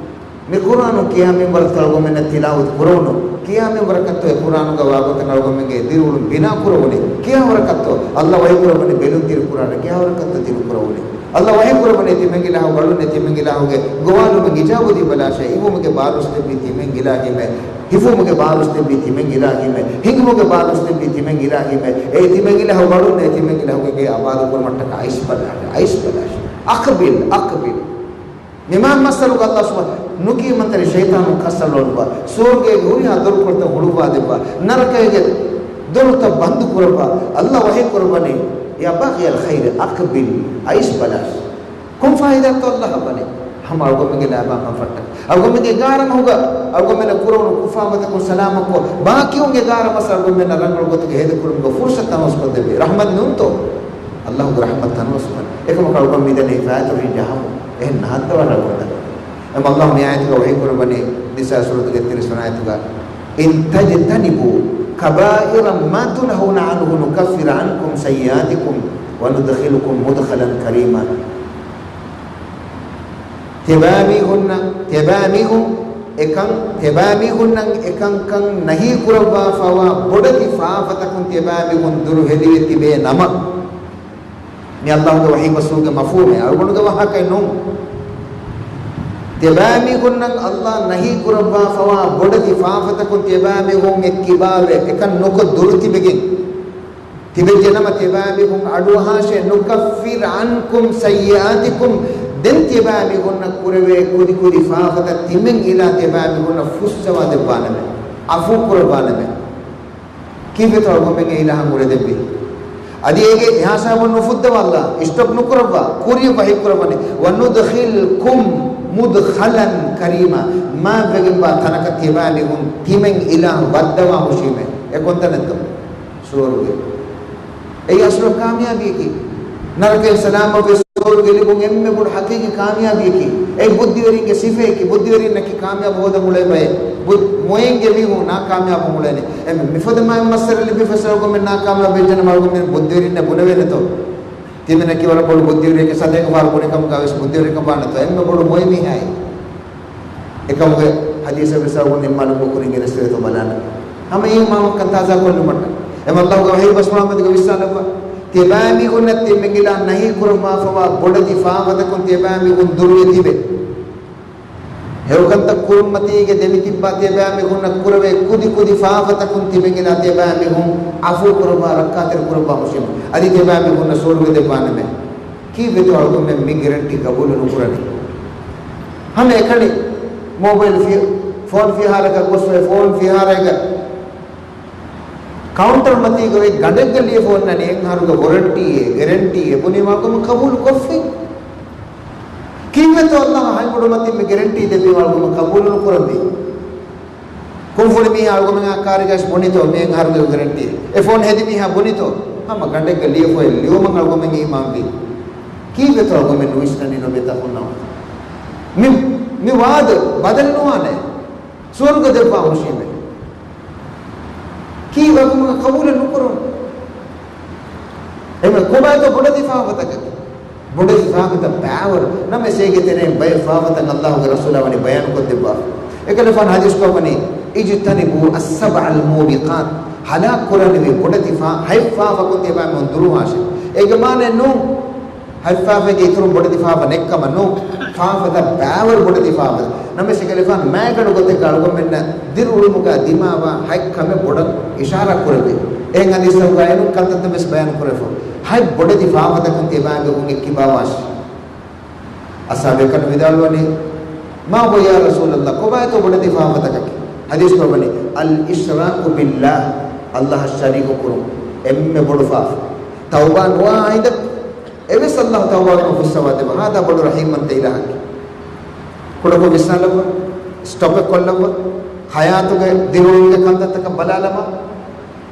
މި ޤުރްއާނު ކިހާ މިންވަރަކަށް އަޅުގަނޑުމެންނަށް ތިލާވަތު ކުރެވުނު؟ ކިހާ މިންވަރަކަށްތޯ އެ ޤުރްއާނުގަ ވާގޮތަށް އަޅުގަނޑުމެންގެ ދިރިއުޅުން ބިނާ ކުރެވުނީ؟ ކިހާ ވަރަކަށްތޯ ﷲ ވަޙީ ކުރައްވަނީ ބެލުންތިރި ކުރާނަން؟ ކިހާ ވަރަކަށްތޯ ދިރި ކުރެވުނީ؟ ﷲ ވަޙީ ކުރައްވަނީ ތިމަން އިލާހު ވަޅުންނޭ، ތިމަން އިލާހުގެ ގޮވާލުމަށް އިޖާބަ ދީބަލާށޭ، އިވުމުގެ ބާރުސް ދެއްވީ ތިމަން އިލާހީމޭ، ހިފުމުގެ ބާރުސް ދެއްވީ ތިމަން އިލާހީމޭ، ހިނގުމުގެ ބާރުސް ދެއްވީ ތިމަން އިލާހީމޭ، އޭ ތިމަން އިލާހު ވަޅުންނޭ، ތިމަން އިލާހުގެ ގެ އަބާދު ކުރުމަށްޓަކާ އައިސް ބަލާށޭ، އައިސް ބަލާށޭ. އަޤްބިލް، އަޤްބިލް. މި މާތް މައްސަރުގަ ﷲ ސުބްޙާ-، ނުކިޔަމަންތެރި ޝައިޠާނުން ކައްސަލޯލުއްވާ، ސުވަރުގޭގެ ހުރިހާ ދޮރުކޮޅުތައް ހުޅުއްވާދެއްވާ، ނަރަކައިގެ ދޮރުތައް ބަންދު ކުރައްވާ، ﷲ ވަޙީ ކުރައްވަނީ، يا باغي الخير أقبل، އައިސް ބަލާށޭ. ކޮން ފާއިދާތޯ ﷲއަށް ވަނީ؟ ހަމަ އަޅުގަނޑުމެންގެ ލާބާ މަންފާއަށްޓަކާ. އަޅުގަނޑުމެންގެ ގާރަ މަހުގަ އަޅުގަނޑުމެންނަށް ކުރެވުނު ކުފާމަތަކުން ސަލާމަތްކޮށް، ބާކީވުމުގެ ގާރަ މަސް އަޅުގަނޑުމެންނަށް ރަނގަޅު ގޮތުގެ ހޭދަކުރުމުގަ ފުރުޞަތު ތަނަވަސްކޮށްދެއްވީ. ރަޙްމަތް ނޫންތޯ؟ ﷲގެ ރަޙްމަތު ތަނަވަސްކޮށް. އެކަމަކު އަޅުގަނޑު މިދަނީ ހިފާޔަތު ރިންޖާ ހަމު. އެހެން ނަހައްދަވާނެ އަޅުގަނޑަށް. އެމަ ﷲ މި އާޔަތުގަ ވަޙީ ކުރައްވަނީ ނިސާ ސޫރަތުގެ ތިރީސް ވަނަ އާޔަތުގަ، إن تجتنبوا كبائر ما تنهون عنه نكفر عنكم سيئاتكم وندخلكم مدخلا كريما. ތިބާމީހުންނަށް، ތިބާމީހުން އެކަން، ތިބާމީހުންނަށް އެކަންކަން ނަހީ ކުރައްވާފައިވާ ބޮޑެތި ފާފަތަކުން ތިބާމީހުން ދުރުހެލިވެ ތިބޭ ނަމަ، މި ﷲގެ ވަޙީ ބަސްފުޅުގެ މަފްހޫމެއް، އަޅުގަނޑުގެ ވާހަކައެއް ނޫން. ތިބާމީހުންނަށް ﷲ ނަހީ ކުރައްވާފައިވާ ބޮޑެތި ފާފަތަކުން ތިބާމީހުން އެއްކިބާވެ، އެކަން ނުކޮށް ދުރު ތިބެގެން، ތިބެއްޖެނަމަ ތިބާމީހުން އަޑުއަހާށޭ، نكفر عنكم سيئاتكم، ދެން ތިބާމީހުންނަށް ކުރެވޭ ކުދިކުދި ފާފަތައް ތިމަން އިލާ ތިބާމީހުންނަށް ފުއްސަވާ ދެއްވާނަމޭ، ޢަފޫ ކުރައްވާނަމޭ. ކީއްވެތޯ އަޅުގަނޑުމެން އެ އިލާހަށް އުޅެދެއްވީ؟ އަދި އޭގެ އެހާ ސަބަބުން ނުފުއްދަވާ ﷲ، ސްޓޮޕް ނުކުރައްވާ، ކުރިޔަށް ވަޙީ ކުރައްވަނީ، وندخلكم مدخلا كريما، މާތްވެގެންވާ ތަނަކަށް ތިބާމީހުން ތިމަން އިލާހު ވައްދަވާ ހުށީމޭ. އެ ކޮންތަނެއްތޯ؟ ސުވަރުގެ. އެއީ އަސްލު ކާމިޔާބީއަކީ. ނަރަކައިން ސަލާމަތްވެ ސުވަރުގެ ލިބުން އެންމެ ބޮޑު ޙަޤީޤީ ކާމިޔާބީއަކީ. އެއީ ބުއްދިވެރިންގެ ސިފައަކީ. ބުއްދިވެރިންނަކީ ކާމިޔާބު ހޯދަން އުޅޭ ބައެއް. ބު-، މޮޔައިންގެ މީހުން ނާކާމިޔާބުން އުޅޭނެ. އެ މިފަދަ މައިން މައްސަރަ ލިބިފަ ސަބަބުން ނާކާމިޔާބު ވެއްޖެނަމަ އަޅުގަނޑުމެން ބުއްދިވެރިންނަށް ބުނެވޭނެތޯ؟ ތިމަންނަކީ ވަރަށް ބޮޑު ބުއްދިވެރިއެކޭ، ސަތޭކަ ފަހަރު ބުނިކަމުގަ ވެސް ބުއްދިވެރިކަމާނެތޯ؟ އެންމެ ބޮޑު މޮޔަ މީހާއި. އެކަމުގެ ޙަދީޘެއް ވެސް އަޅުގަނޑު އިމާނު ކުރިން ގެނެސްދެވޭތޯ ބަލާނަ. ހަމަ އީމާންކަން ތާޒާކޮށްލުމަށްޓަ. އެމަ ﷲގެ ވަޙީ ބަސްފުޅާ މެދުގަ ވިސްނާލައްވާ. ތިޔަބައިމީހުންނަށް ތިމެންގިލާ ނަހީ ކުރައްވާފަވާ ބޮޑެތި ފާފަތަކުން ތިޔަބައިމީހުން ދުރުވެ ތިބެ. ހެޔޮކަންތައް ކުރުންމަތީގެ ދެމިތިއްބާ ތިޔަބައިމީހުންނަށް ކުރެވޭ ކުދި ކުދި ފާފަތަކުން ތިމެންގިލާ ތިޔަބައިމީހުން ޢަފޫ ކުރައްވާ ރައްކާތެރި ކުރައްވާ ހުށީމަ. އަދި ތިޔަބައިމީހުންނަށް ސުވަރުގެ ދެއްވާނަމޭ. ކީއްވެތޯ އަޅުގަނޑުމެން މި ގެރެންޓީ ގަބޫލު ނުކުރަނީ؟ ހަމައެކަނި މޯބައިލް ފި-، ފޯން ފިހާރައަކަށް ގޮސްފައި، ފޯން ފިހާރައަކަށް ކައުންޓަރު މަތީގަ އޮތް ގަނޑެއްގަ ލިޔެފަ އޮންނަނީ އެއްއަހަރުގެ ވޮރަންޓީއެއް، ގެރެންޓީއެއް ބުނީމާ އަޅުގަނޑު ޤަބޫލު ކޮށްފި. ކީއްވެތޯ ﷲ ހަތް ބޮޑު މަތިން މި ގެރެންޓީ ދެއްވީމާ އަޅުގަނޑު ޤަބޫލު ނުކުރަންވީ؟ ކުންފުނި މީހާ އަޅުގަނޑުމެން ކާރިގަސް ބުނިތޯ މި އަހަރުގެ ގެރެންޓީ؟ އެ ފޯން ހެދި މީހާ ބުނިތޯ؟ ހަމަ ގަނޑެއްގަ ލިޔެފައި ލިޔުމަށް އަޅުގަނޑުމެން އީމާންވީ. ކީއްވެތޯ އަޅުގަނޑުމެން ނުވިސްނަނީ ނުބެތަ ހުންނަވަން؟ މި، މި ވާދަ ބަދަލު ނުވާނެ. ސުވަރުގެ ދެއްވާ ހުށީމެ. ކީއްވެ އަޅުގަނޑުމެން ޤަބޫލެއް ނުކުރަން؟ އެމެ ކޮބާތޯ ބޮޑެތި ފާފަތަކަކީ؟ ބޮޑެތި ފާފަތައް ބައިވަރު. ނަމަވެސް އޭގެ ތެރެއިން ބައެއް ފާފަތައް ﷲގެ ރަސޫލާ ވަނީ ބަޔާންކޮށްދެއްވާފަ. އެކަލޭގެފާނު ޙަދީޘްކޮށް ވަނީ، اجتنبوا السبع الموبقات. ހަލާކު ކުރަނިވި ބޮޑެތި ފާ-، ހަތް ފާފަކުން ތިޔަބައިމީހުން ދުރުހާށެވެ. އޭގެ މާނައެއް ނޫން. ހަތް ފާފައިގެ އިތުރުން ބޮޑެތި ފާފަ ނެތްކަމަށް ނޫން، ފާފަތައް ބައިވަރު ބޮޑެތި ފާފަ. ނަމަވެސް އެކަލޭގެފާނު މައިގަނޑު ގޮތެއްގަ އަޅުގަނޑުމެންނަށް ދިރިއުޅުމުގަ ދިމާވާ ހަތް ކަމެއް ބޮޑަށް އިޝާރާތް ކުރެއްވި. އެހެން ޙަދީޘްތަކުގައި އެނޫން ކަންތައްތައް ވެސް ބަޔާން ކުރެވިފަ. ހަތް ބޮޑެތި ފާފަތަކުން ތިޔަބައިމީހުން އެއްކިބާވާށި. އަޞްޙާބު ބޭކަލުން ވިދާޅުވަނީ، ما هو يا رسول الله؟ ކޮބާތޯ ބޮޑެތި ފާފަތަކަކީ؟ ޙަދީޘް ކުރައްވަނީ، الإشراك بالله، ﷲ އަށް ޝަރީކު ކުރުން. އެންމެ ބޮޑު ފާފަ. ތައުބާ ނުވާ ހިނދަކު އެވެސް ﷲ ތައުބާވެރިކަން ފުއްސަވާ ދެއްވާ. ހާދާ ބޮޑު ރަޙީމްވަންތަ އިލާހަކީ. ކުޑަކޮށް ވިސްނާލައްވާ، ސްޓޮޕެއް ކޮށްލައްވާ، ޙަޔާތުގެ ދިރިއުޅުމުގެ ކަންތައްތަކަށް ބަލާލަމާ،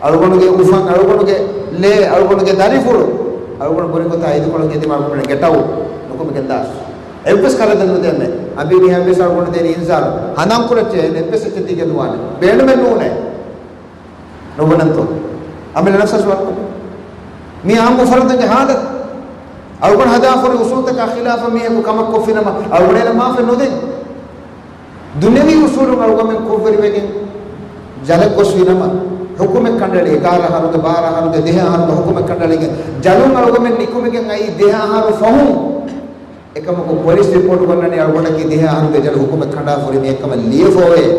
އަޅުގަނޑުގެ އުފަން، އަޅުގަނޑުގެ ލޭ، އަޅުގަނޑުގެ ދަރިފުޅު، އަޅުގަނޑު ބުނި ގޮތާ އިދިކޮޅުން އެދިމާ އަޅުގަނޑު ގެޓް އައުޓް ނުކުމެގެން ދާށި. އެއްވެސް ކަލަދަން ނުދޭނެ. އަނބި މީހާ ވެސް އަޅުގަނޑު ދޭނެ އިންޒާރު. ހަނދާން ކުރައްޗޭ، އެއްވެސް އެއްޗެއް ދީގެން ނުވާނެ. ބޭނުމެއް ނޫނޭ. ނުބުނަންތޯ؟ އަމިއްލަ ނަފްސަށް ވަރުކޮށް. މީ އާއްމު ފަރުދުންގެ ހާލަތު. އަޅުގަނޑު ހަދާ ފުރި އުސޫލުތަކާ ޚިލާފަށް މީހަކު ކަމަށް ކޮށްފިނަމަ، އަޅުގަނޑު އޭނަ މާފެއް ނުދޭ. ދުނިޔަވީ އުސޫލުން އަޅުގަނޑުމެން ކުށްވެރިވެގެން ޖަލަށް ގޮސްފިނަމަ، ޙުކުމެއް ކަނޑައެޅި އެގާރަ އަހަރުގެ، ބާރަ އަހަރުގެ، ދިހަ އަހަރުގެ ޙުކުމެއް ކަނޑައެޅިގެން ޖަލުން އަޅުގަނޑުމެން ނިކުމެގެން އައީ ދިހަ އަހަރު ފަހުން. އެކަމަކު ޕޮލިސް ރިޕޯޓް ގޮންނަނީ އަޅުގަނޑަކީ ދިހަ އަހަރުގެ ޖަލު ޙުކުމެއް ކަނޑާފަ ހުރި މީހެއްކަމަށް ލިޔެފައޮތް.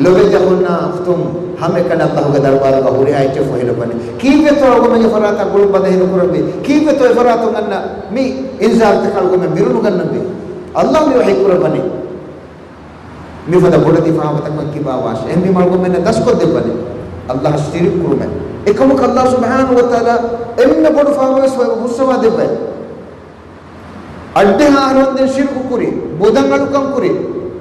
ލޮބެތި އަޚުންނާ އުޚްތުން، ހަމައެކަނި ﷲގެ ދަރުބާރުގަ ހުރިހާ އެއްޗެއް ފޮހެލައްވަނީ. ކީއްވެތޯ އަޅުގަނޑުމެންގެ ފަރާތާ ގުޅުން ބަދަހި ނުކުރަންވީ؟ ކީއްވެތޯ އެފަރާތުން އަންނަ މި އިންޒާރުތަކަށް އަޅުގަނޑުމެން ބިރުނުގަންނަންވީ؟ ﷲ މި ވަޙީ ކުރައްވަނީ. މިފަދަ ބޮޑެތި ފާފަތަކުން އެއްކިބާވާށޭ. އެހެންވީމަ އަޅުގަނޑުމެންނަށް ދަސްކޮށްދެއްވަނީ. ﷲއަށް ޝިރިކު ކުރުމެއް. އެކަމަކު ﷲ ސުބްޙާނަހޫ ވަތަޢާލާ އެންމެ ބޮޑު ފާފަވެސް ފުއްސަވާ ދެއްވައި. އަށްޑިހަ އަހަރު ވަންދެން ޝިރުކު ކުރި، ބުދަން އަޅުކަން ކުރި.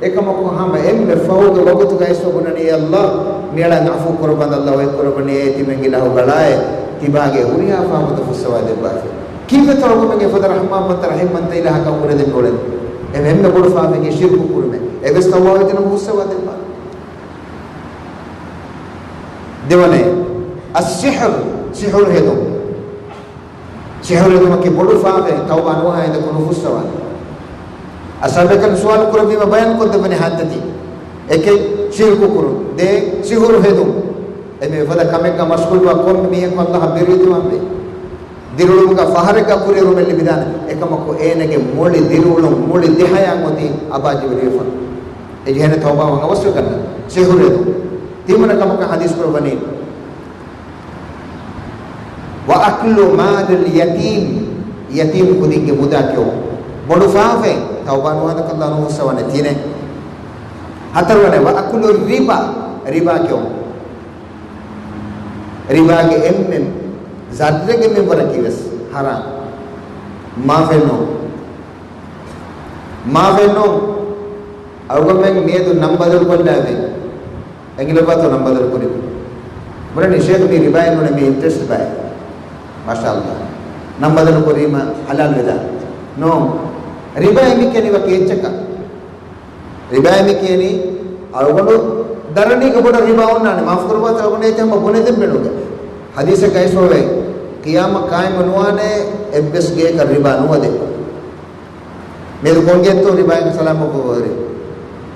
އެކަމަކު ހަމަ އެންމެ ފަހުގެ ވަގުތުގައި އައިސްފަ ބުނަނީ، އޭ ﷲ، މިއަޅާ ޢަފޫ ކުރައްވާން، ﷲ އެ ކުރައްވަނީ އޭ ތިމެންގިލާ ހުގަޅާއޭ، ތިބާގެ ހުރިހާ ފާފަތައް ފުއްސަވާ ދެއްވާފި. ކީއްވެތޯ އަޅުގަނޑުމެން އެފަދަ ރަޙްމާންވަންތަ ރަޙީމްވަންތަ އިލާހަކަށް ހުރެދެން އުޅެނީ؟ އެ އެންމެ ބޮޑު ފާފައަކީ ޝިރުކު ކުރުމޭ. އެވެސް ﷲ އެތަނަށް ފުއްސަވާ ދެއްވާ. ދެވަނައެއް، އައްސިޙްރު، ސިޙުރު ހެދުން. ސިޙުރު ހެދުމަކީ ބޮޑު ފާފައެއް، ތައުބާ ނުވާ ހިނދަކު ނުފުއްސަވާނެ. އަޞްޙާބު ބޭކަލުން ސުވާލު ކުރެއްވީމަ ބަޔާން ކޮށްދެއްވަނީ ހަތްތަކެއް. އެކެއް ޝިރުކު ކުރުން، ދޭއް ސިޙުރު ހެދުން. އެ މި އެފަދަ ކަމެއްގަ މަޝްޣޫލުވާ ކޮންމެ މީހަކު ﷲއަށް ބިރުވެތިވާންވީ. ދިރިއުޅުމުގަ ފަހަރެއްގަ ކުރިއެރުމެއް ލިބިދާނެ. އެކަމަކު އޭނަގެ މުޅި ދިރިއުޅުން، މުޅި ދެހަޔާން އޮތީ އަބާ ޖެހިފަ. އެ ޖެހޭނެ ތައުބާވާން އަވަސްވެ ކަންނަ. ސިޙުރު ހެދުން. ތިންވަނަ ކަމަކަށް ޙަދީޘް ކުރައްވަނީ. وأكل مال اليتيم، ޔަތީމް ކުދިންގެ މުދާ ކެއުން. ބޮޑު ފާފައެއް، ތައުބާ ނުވާ ހިނދަކު ﷲ ނުފުއްސަވާނެ. ތިނެއް. ހަތަރުވަނަ، وأكل الربا، ރިބާ ކެއުން. ރިބާގެ އެންމެ ޒައްރެއްގެ މިންވަރަކީ ވެސް ޙަރާމް. މާފެއް ނޫން. މާފެއް ނޫން. އަޅުގަނޑުމެން މިއަދު ނަން ބަދަލު ކޮށްލާފައި. އެނގިލައްވާތޯ ނަން ބަދަލު ކުރި؟ ބުނަނީ ޝޭޚް މީ ރިބާއެއް ނޫނޭ، މީ އިންޓްރެސްޓް ބައެއް. މާޝާﷲ. ނަން ބަދަލު ކުރީމަ ޙަލާލު ވެދާނެ. ނޯ. ރިބާއޭ މި ކިޔަނީ ވަކި އެއްޗަކަށް. ރިބާއޭ މި ކިޔަނީ އަޅުގަނޑު ދަރަނީގަ ބޮޑަށް ރިބާ އޮންނާނެ. މާފު ކުރައްވާތި އަޅުގަނޑު އޭތި ހަމަ ބުނެދެން ބޭނުންގެ. ޙަދީޘެއްގައި އައިސްފަވޭ. ޤިޔާމަތް ޤާއިމު ނުވާނެ އެއްވެސް ގެއަކަށް ރިބާ ނުވަދެ. މިއަދު ކޮން ގެއެއްތޯ ރިބާއިން ސަލާމަތް ކޮށްފަ ހުރި.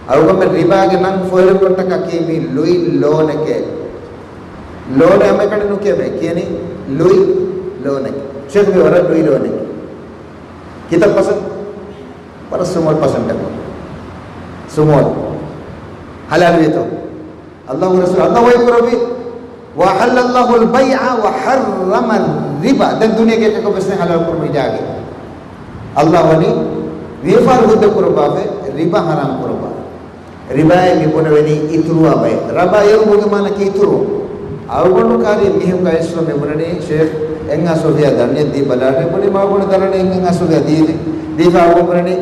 އަޅުގަނޑުމެން ރިބާގެ ނަން ފޮހެރިކޮށްޓަކާ ކީ މީ ލުއި ލޯނެކޭ. ލޯނެ ހަމައެކަނި ނުކިޔަމޭ. ކިޔަނީ ލުއި ލޯނެކޭ. ޝޭޚް މީ ވަރަށް ލުއި ލޯނެކޭ. ކިތައް ޕަސެންޓް؟ ވަރަށް ސުމޯލް ޕަސެންޓެއް. ސުމޯލް. ޙަލާލުވީތޯ؟ ﷲ ރަސޫލު، ﷲ ވަޙީ ކުރެއްވި، "وأحل الله البيع وحرم الربا." ދެން ދުނިޔޭގެ އެކަކަށް ވެސް ނެތް ޙަލާލު ކުރުމުގެ ޖާގައެއް. ﷲ ވަނީ ވިޔަފާރި ހުއްދަ ކުރައްވާފަ، ރިބާ ޙަރާމް ކުރައްވާ. ރިބާއޭ މި ބުނެވެނީ އިތުރުވާ ބައެއް. ރަބާ ޔަރުބޫގެ މާނަ ކީ އިތުރު. އަޅުގަނޑު ކާރި މީހުން ގައިސްވަ މި ބުނަނީ ޝޭޚް އެންހާސް ރުފިޔާ ދަންނެއް ދީ ބަލާނެ ބުނީ މާ ބުނެ ދަރަނީ އެންހާސް ރުފިޔާ ދީދެ. ދީފާ އަޅުގަނޑު ބުނަނީ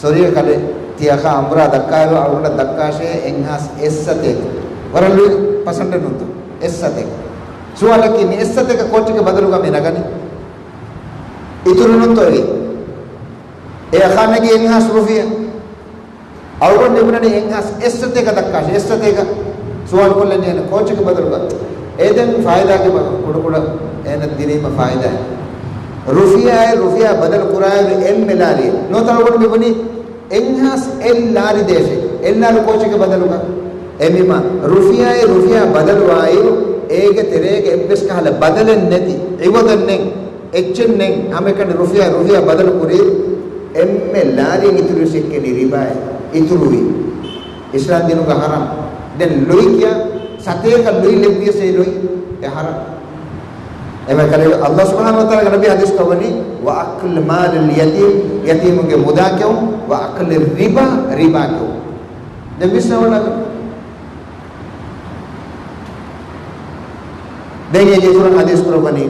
ސޮރީ ކަލޭ، ތި އަޚާ އަނބުރާ ދައްކާއިރު އަޅުގަނޑަށް ދައްކާށޭ އެންހާސް އެއްސަތޭކަ. ވަރަށް ލުއި ޕަސަންޓެއް ނޫންތޯ؟ އެއްސަތޭކަ. ސުވާލަކީ މި އެއްސަތޭކަ ކޯޗެއްގެ ބަދަލުގަ މި ނަގަނީ؟ އިތުރު ނޫންތޯ އެއީ؟ އެ އަޚާ ނެގި އެންހާސް ރުފިޔާ. އަޅުގަނޑު މި ބުނަނީ އެންހާސް އެއްސަތޭކަ ދައްކާށޭ، އެއްސަތޭކަ. ސުވާލު ކޮށްލަން ޖެހޭނެ ކޯޗެއްގެ ބަދަލުގަ. އޭ ދެން ފާއިދާގެ ބަ-، ކުޑަކުޑަ އޭނަ ދިނީމަ ފާއިދާ. ރުފިޔާއެއް ރުފިޔާ ބަދަލު ކުރާއިރު އެންމެ ލާރިއެއް. ނުވަތަ އަޅުގަނޑު މި ބުނީ އެންހާސް އެއް ލާރި ދޭށޭ. އެއް ލާރި ކޯޗެއްގެ ބަދަލުގަ. އެމީމާ ރުފިޔާއެއް ރުފިޔާ ބަދަލުވާއިރު އޭގެ ތެރޭގަ އެއްވެސް ކަހަލަ ބަދަލެއް ނެތި، އިވަދެއް ނެތް، އެއްޗެއް ނެތް، ހަމައެކަނި ރުފިޔާ ރުފިޔާ ބަދަލު ކުރި އެންމެ ލާރިއެއް އިތުރުވެސް އެއްކެނި ރިބާއެއް އިތުރުވި. އިސްލާމް ދީނުގަ ހަރާމް. ދެން ލުއި ކިޔާ ސަތޭކަ ލުއި ލެއްވިޔަސް އެ ލުއި އެ ހަރާމް. އެމެ ކަލޭ ﷲ ސުބްޙާނަހޫ ވަތަޢާލާގެ ނަބީ ޙަދީޘް ކޮށްވަނީ، "وأكل مال اليتيم"، ޔަތީމުގެ މުދާ ކެއުން، "وأكل الربا"، ރިބާ ކެއުން. ދެން ވިސްނަވަނަ. ދެން އޭގެ އިތުރަށް ޙަދީޘް ކުރައްވަނީ،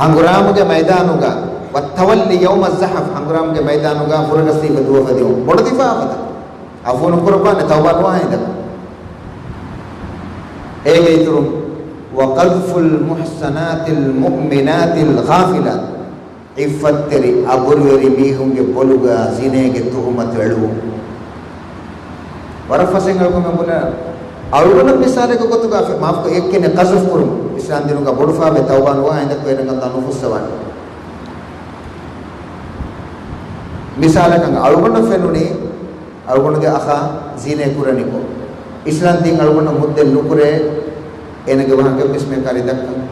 ހަނގުރާމަގެ މައިދާނުގަ، "والتولي يوم الزحف"، ހަނގުރާމަގެ މައިދާނުގަ ފުރަގަސްދީފަ ދުވަހު އަދި ބޮޑަތި ފާފަތައް. ޢަފޫ ނުކުރައްވާނެ ތައުބާ ނުވާ ހިނދަކު. އޭގެ އިތުރުން، "وقذف المحصنات المؤمنات الغافلات"، ޢިއްފަތްތެރި އަބުރުވެރި މީހުންގެ ބޮލުގަ ޒިނޭގެ ތުހުމަތު އެޅުވުން. ވަރަށް ފަސޭހަ އަޅުގަނޑުމެން ބުނާ، އަޅުގަނޑަށް މިސާލެއްގެ ގޮތުގަ ފެ-، މާފުކޮށް، އެއްކެނެއް ޤަޒަފް ކުރުން އިސްލާމް ދީނުގަ ބޮޑު ފާފައެއް، ތައުބާ ނުވާ ހިނދަކު އޭނަ ﷲ ނުފުއްސަވާނެ. މިސާލަކަށް އަޅުގަނޑަށް ފެނުނީ، އަޅުގަނޑުގެ އަޚާ ޒިނޭ ކުރަނިކޮށް، އިސްލާމް ދީން އަޅުގަނޑަށް ހުއްދަ ނުކުރޭ، އޭނަގެ ވާހަކަ ވެސް މި ކާރި ދައްކަން.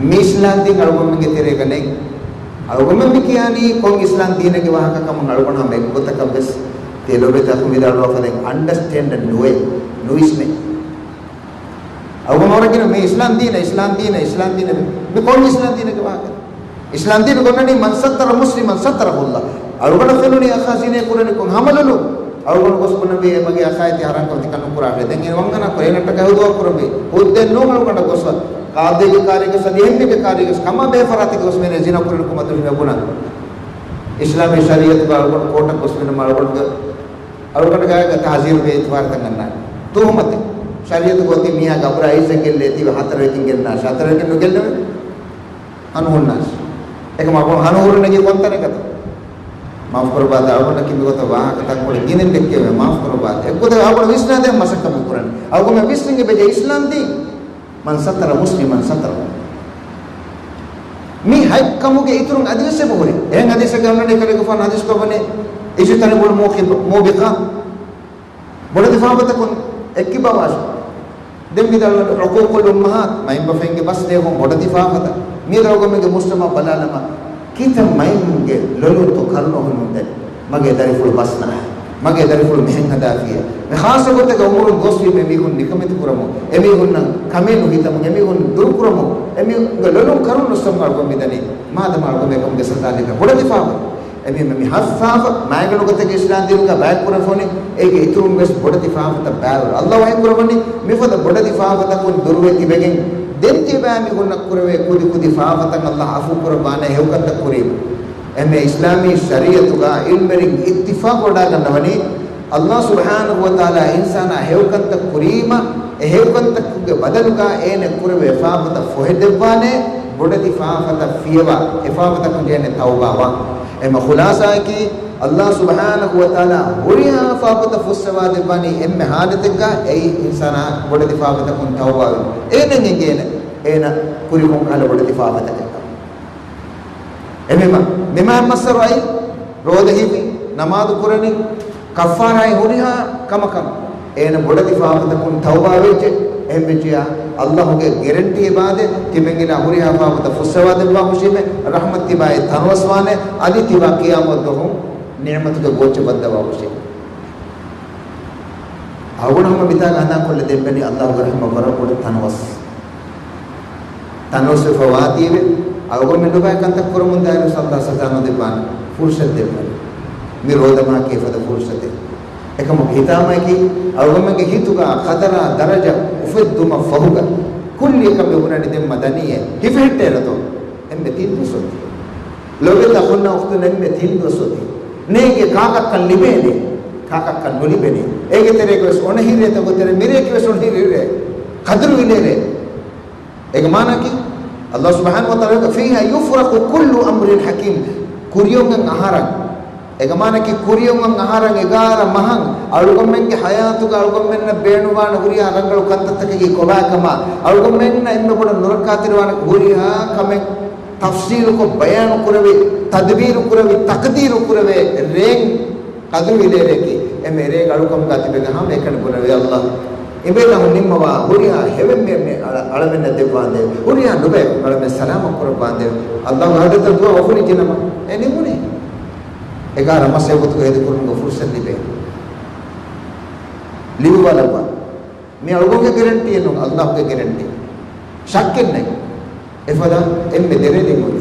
މި އިސްލާމް ދީން އަޅުގަނޑުމެންގެ ތެރޭގަ ނެތް. އަޅުގަނޑުމެން މި ކިޔާނީ ކޮން އިސްލާމް ދީނެއްގެ ވާހަކަ ކަމުން އަޅުގަނޑު ހަމަ އެއްގޮތަކަށް ވެސް ތި ލޯބިވެތި އަޚުން ވިދާޅުވާފަދައިން އަންޑަސްޓޭންޑެއް ނުވޭ، ނުވިސްނޭ. އަޅުގަނޑު ވަރަށް ގިނަ މި އިސްލާމް ދީނަށް، އިސްލާމް ދީނަށް، އިސްލާމް ދީނަށް. މި ކޮން އިސްލާމް ދީނެއްގެ ވާހަކަ؟ އިސްލާމް ދީނު ގޮންނަނީ "من ستر مسلما ستره الله". އަޅުގަނޑަށް ފެނުނީ އަޚާ ޒިނޭ ކުރަނިކޮށް ހަމަލޮލު. އަޅުގަނޑު ގޮސް ބުނަންވީ އެ މަގޭ އަޚާއަށް ތި ހަރާންކަމަށް ތިކަން ނުކުރާށޭ. ދެން އޭނަ ވަންހަނާ ކުރޭ އޭނައަށްޓަކާ ހެދުވާ ކުރަންވީ. ހުއްދައެއް ނޫން އަޅުގަނޑަށް ގޮސްފަ. ޤާޟީގެ ކާރީގަސް އަދި އެހެންމީގެ ކާރީގަސް ކަމާ ބެހޭ ފަރާތެއްގަ ގޮސް މީނަ ޒިނާ ކުރަނިކޮށް މަދުނިމެ ބުނާ. އިސްލާމީ ޝަރީޢަތުގަ އަޅުގަނޑު ކޯޓަށް ގޮސް މިނަމަ އަޅުގަނޑުގެ އަޅުގަނޑުގެ އާއިލާ ތަހުޒީރުގެ އިތުބާރުތައް ގަންނާނެ. ތުހުމަތެއް. ޝަރީޢަތުގަ އޮތީ މީހާގެ އަބުރާ އިއްޒަތް ގެއްލޭތީވެ ހަތަރު އެކިން ގެންނާށޭ. ހަތަރު އެކިން ނުގެއްލެވޭ. ހަނު ހުންނާށޭ. އެކަމަކު ހަނު ހުރުނެގީ ކޮންތަނެއްގަތޯ؟ މާފު ކުރައްވާތި، އަޅުގަނޑަކީ މިގޮތަށް ވާހަކަ ތަންކޮޅެއް ގިނައިން ދެއްކެވޭ. މާފު ކުރައްވާތި. އެއްގޮތަށް އަޅުގަނޑު ވިސްނާދޭން މަސައްކަތް މި ކުރަނީ. އަޅުގަނޑުމެން ވިސްނަން އެބަޖެހޭ އިސްލާމް ދީން. "من ستر مسلما ستره الله". މި ހަތް ކަމުގެ އިތުރުން އަދިވެސް އެބަހުރި. އެހެން ހަދީސެއްގަ އަންނަނީ ކަލޭގެފާނު ހަދީސް ކޮށްވަނީ، "اجتنبوا الموبقات". ބޮޑެތި ފާފަތަކުން އެއްކިބަވާށޭ. ދެން މި ދަޅުވަނީ "عقوق الأمهات"، މައިންބަފައިންގެ ބަސް ނޭގުން ބޮޑެތި ފާފަތައް. މި ދަޅުގަ މީގެ މުޖްތަމަޢަށް ބަލާލަމާ، ކިތައް މައިންގެ ލޮލުންތޯ ކަރުނަ ހުންނަން ދެން. މަގޭ ދަރިފުޅު ބަސް ނާހެ. މަގޭ ދަރިފުޅު މިހެން ހަދާފިޔޭ. މި ޚާއްޞަ ގޮތެއްގަ އުމުރުން ގޮސްވީމަ އެމީހުން ނިކަމެތި ކުރަމުން، އެމީހުންނަށް ކަމެއް ނުހިތަމުން، އެމީހުން ދުރުކުރަމުން، އެމީހުންގެ ލޮލުން ކަރުނަ އޮއްސަމުން އަޅުގަނޑު މިދަނީ. މާދަމާ އަޅުގަނޑު މިކަމުގެ ސަޒާ ލިބޭ. ބޮޑެތި ފާފަ. އެމީ މި ހަތް ފާފަ މާތްގަނޑު ގޮތެއްގެ އިސްލާމް ދީނުގަ ބަޔަކުރެފޯނި، އޭގެ އިތުރުން ވެސް ބޮޑެތި ފާފަތައް ބާރު. ﷲ ވަޙީ ކުރައްވަނީ މިފަދަ ބޮޑެތި ފާފަތަކުން ދުރުވެ ތިބެގެން، ދެން ތިބާ މީހުންނަށް ކުރެވޭ ކުދި ކުދި ފާފަތައް ﷲ ޢަފޫ ކުރައްވާނެ ހެޔޮކަންތައް ކުރީމަ. އެންމެ އިސްލާމީ ޝަރީޢަތުގަ ޢިލްމުވެރިން އިއްތިފާޤު ވެވަޑައިގަންނަވަނީ، ﷲ ސުބްޙާނަހޫ ވަތަޢާލާ އިންސާނާ ހެޔޮކަންތައް ކުރީމަ، އެ ހެޔޮކަންތަކުގެ ބަދަލުގަ އޭނަ ކުރެވޭ ފާފަތައް ފޮހެދެއްވާނެ، ބޮޑެތި ފާފަތައް ފިޔަވާ، އެ ފާފަތަކުން އޭނަ ތައުބާވާ. އެމަ ޚުލާޞާއަކީ، ﷲ ސުބްޙާނަހޫ ވަތަޢާލާ ހުރިހާ ފާފަތައް ފުއްސަވާދެއްވާނީ އެންމެ ޙާލަތެއްގަ، އެއީ އިންސާނާ ބޮޑެތި ފާފަތަކުން ތައުބާވެ. އޭނަ އެނގޭނެ، އޭނަ ކުރި ކޮންކަހަލަ ބޮޑެތި ފާފަތަކެއްކަން. އެމެމަ، މިމާ މައްސަރު އައި، ރޯދަ ހިފި، ނަމާދު ކުރަނީ، ކައްފާރާއި ހުރިހާ ކަމަކަށް އޭނަ ބޮޑެތި ފާފަތަކުން ތައުބާވެއްޖެ. އެހެންވެއްޖިޔާ، ﷲގެ ގެރެންޓީ އެބާދެ، ތިމަންގިލާ ހުރިހާ ފާފަތައް ފުއްސަވާދެއްވާ ހުށީމެ، ރަޙްމަތް ތިބާއެއް ތަނަވަސްވާނެ، އަދި ތިބާ ޤިޔާމަތްދުވަހު ނިޢުމަތުގެ ބޯއްޗެއް ވައްދަވާ ހުށީމެ. އަޅުގަނޑު ހަމަ މިތާގަ ހަނދާންކޮށްލަ ދެން ބެނީ ﷲގެ ރަޙްމަތް ވަރަށް ބޮޑަށް ތަނަވަސް. ތަނަވަސްވެފަ ވާތީވެ، އަޅުގަނޑުމެން ނުބައި ކަންތައް ކުރަމުން ދާއިރު ﷲ ސަޒާ ނުދެއްވާނެ، ފުރުޞަތު ދެއްވާނެ. މި ރޯދަމަހަކީ އެފަދަ ފުރުޞަތެއް. އެކަމަކު ހިތާމައަކީ، އަޅުގަނޑުމެންގެ ހިތުގަ ޤަދަރާ ދަރަޖަ އުފެއްދުމަށް ފަހުގަ، ކުއްލިއަކަށް މި ބުނަނީ ދެންމަ ދަނީއޭ، ހިފެހެއްޓޭނެތޯ؟ އެންމެ ތިން ދުވަސް އޮތީ. ލޯބިވެތި އަޚުންނާ އުޚްތުން، އެންމެ ތިން ދުވަސް އޮތީ. ނޭނގެ ކާކަށްކަން ލިބޭނެ، ކާކަށްކަން ނުލިބެނީ. އޭގެ ތެރޭގަވެސް އޮނަހިރޭތަކުގެ ތެރޭ މިރޭގެވެސް އޮނަހިރޭ. ޤަދުރު ވިލޭރޭ. އޭގެ މާނައަކީ، ﷲ ސުބްޙާނަހޫ ވަތަޢާލާ، "فِيهَا يُفْرَقُ كُلُّ أَمْرٍ حَكِيمٍ." ކުރިއޮނގަން އަހަރަން. އޭގެ މާނައަކީ، ކުރިއޮނގަން އަހަރަން އެގާރަ މަހަށް އަޅުގަނޑުމެންގެ ޙަޔާތުގަ އަޅުގަނޑުމެންނަށް ބޭނުންވާނެ ހުރިހާ ރަނގަޅު ކަންތައްތަކަކީ ކޮބާކަމާ، އަޅުގަނޑުމެންނަށް އެންމެ ބޮޑަށް ނުރައްކާތެރިވާނެ ހުރިހާ ކަމެއް ތަފްޞީލުކޮށް، ބަޔާނު ކުރެވި، ތަދުބީރު ކުރެވި، ތަޤްދީރު ކުރެވޭ ރޭން ޤަދުރު ވިލޭރެއަކީ، އެންމެ ރޭގެ އަޅުކަމުގަ ތިބެގެ ހަމައެކަނި ބުނެވޭ ﷲ. އިބޭނަހު ނިންމަވާ ހުރިހާ ހެވެން މި، މި އަޅަ، އަޅަމެންނަށް ދެއްވާނދޭ، ހުރިހާ ނުބަޔަކު އަޅަމެން ސަލާމަތް ކުރައްވާނދޭ. ﷲގެ ޙަޟްރަތަށް ދުޢާ އުފުލިއްޖެނަމަ، އެ ނިމުނީ. އެގާރަ މަސް އެގޮތުގަ ހެދިކުރުމުގެ ފުރުޞަތު ލިބޭ. ލިބިބަލައްވާ. މި އަޅުގަނޑުގެ ގެރެންޓީއެއް ނޫން، ﷲގެ ގެރެންޓީ. ޝައްކެއް ނެތް. އެފަދަ އެންމެ ދެރަދީ މުޅި.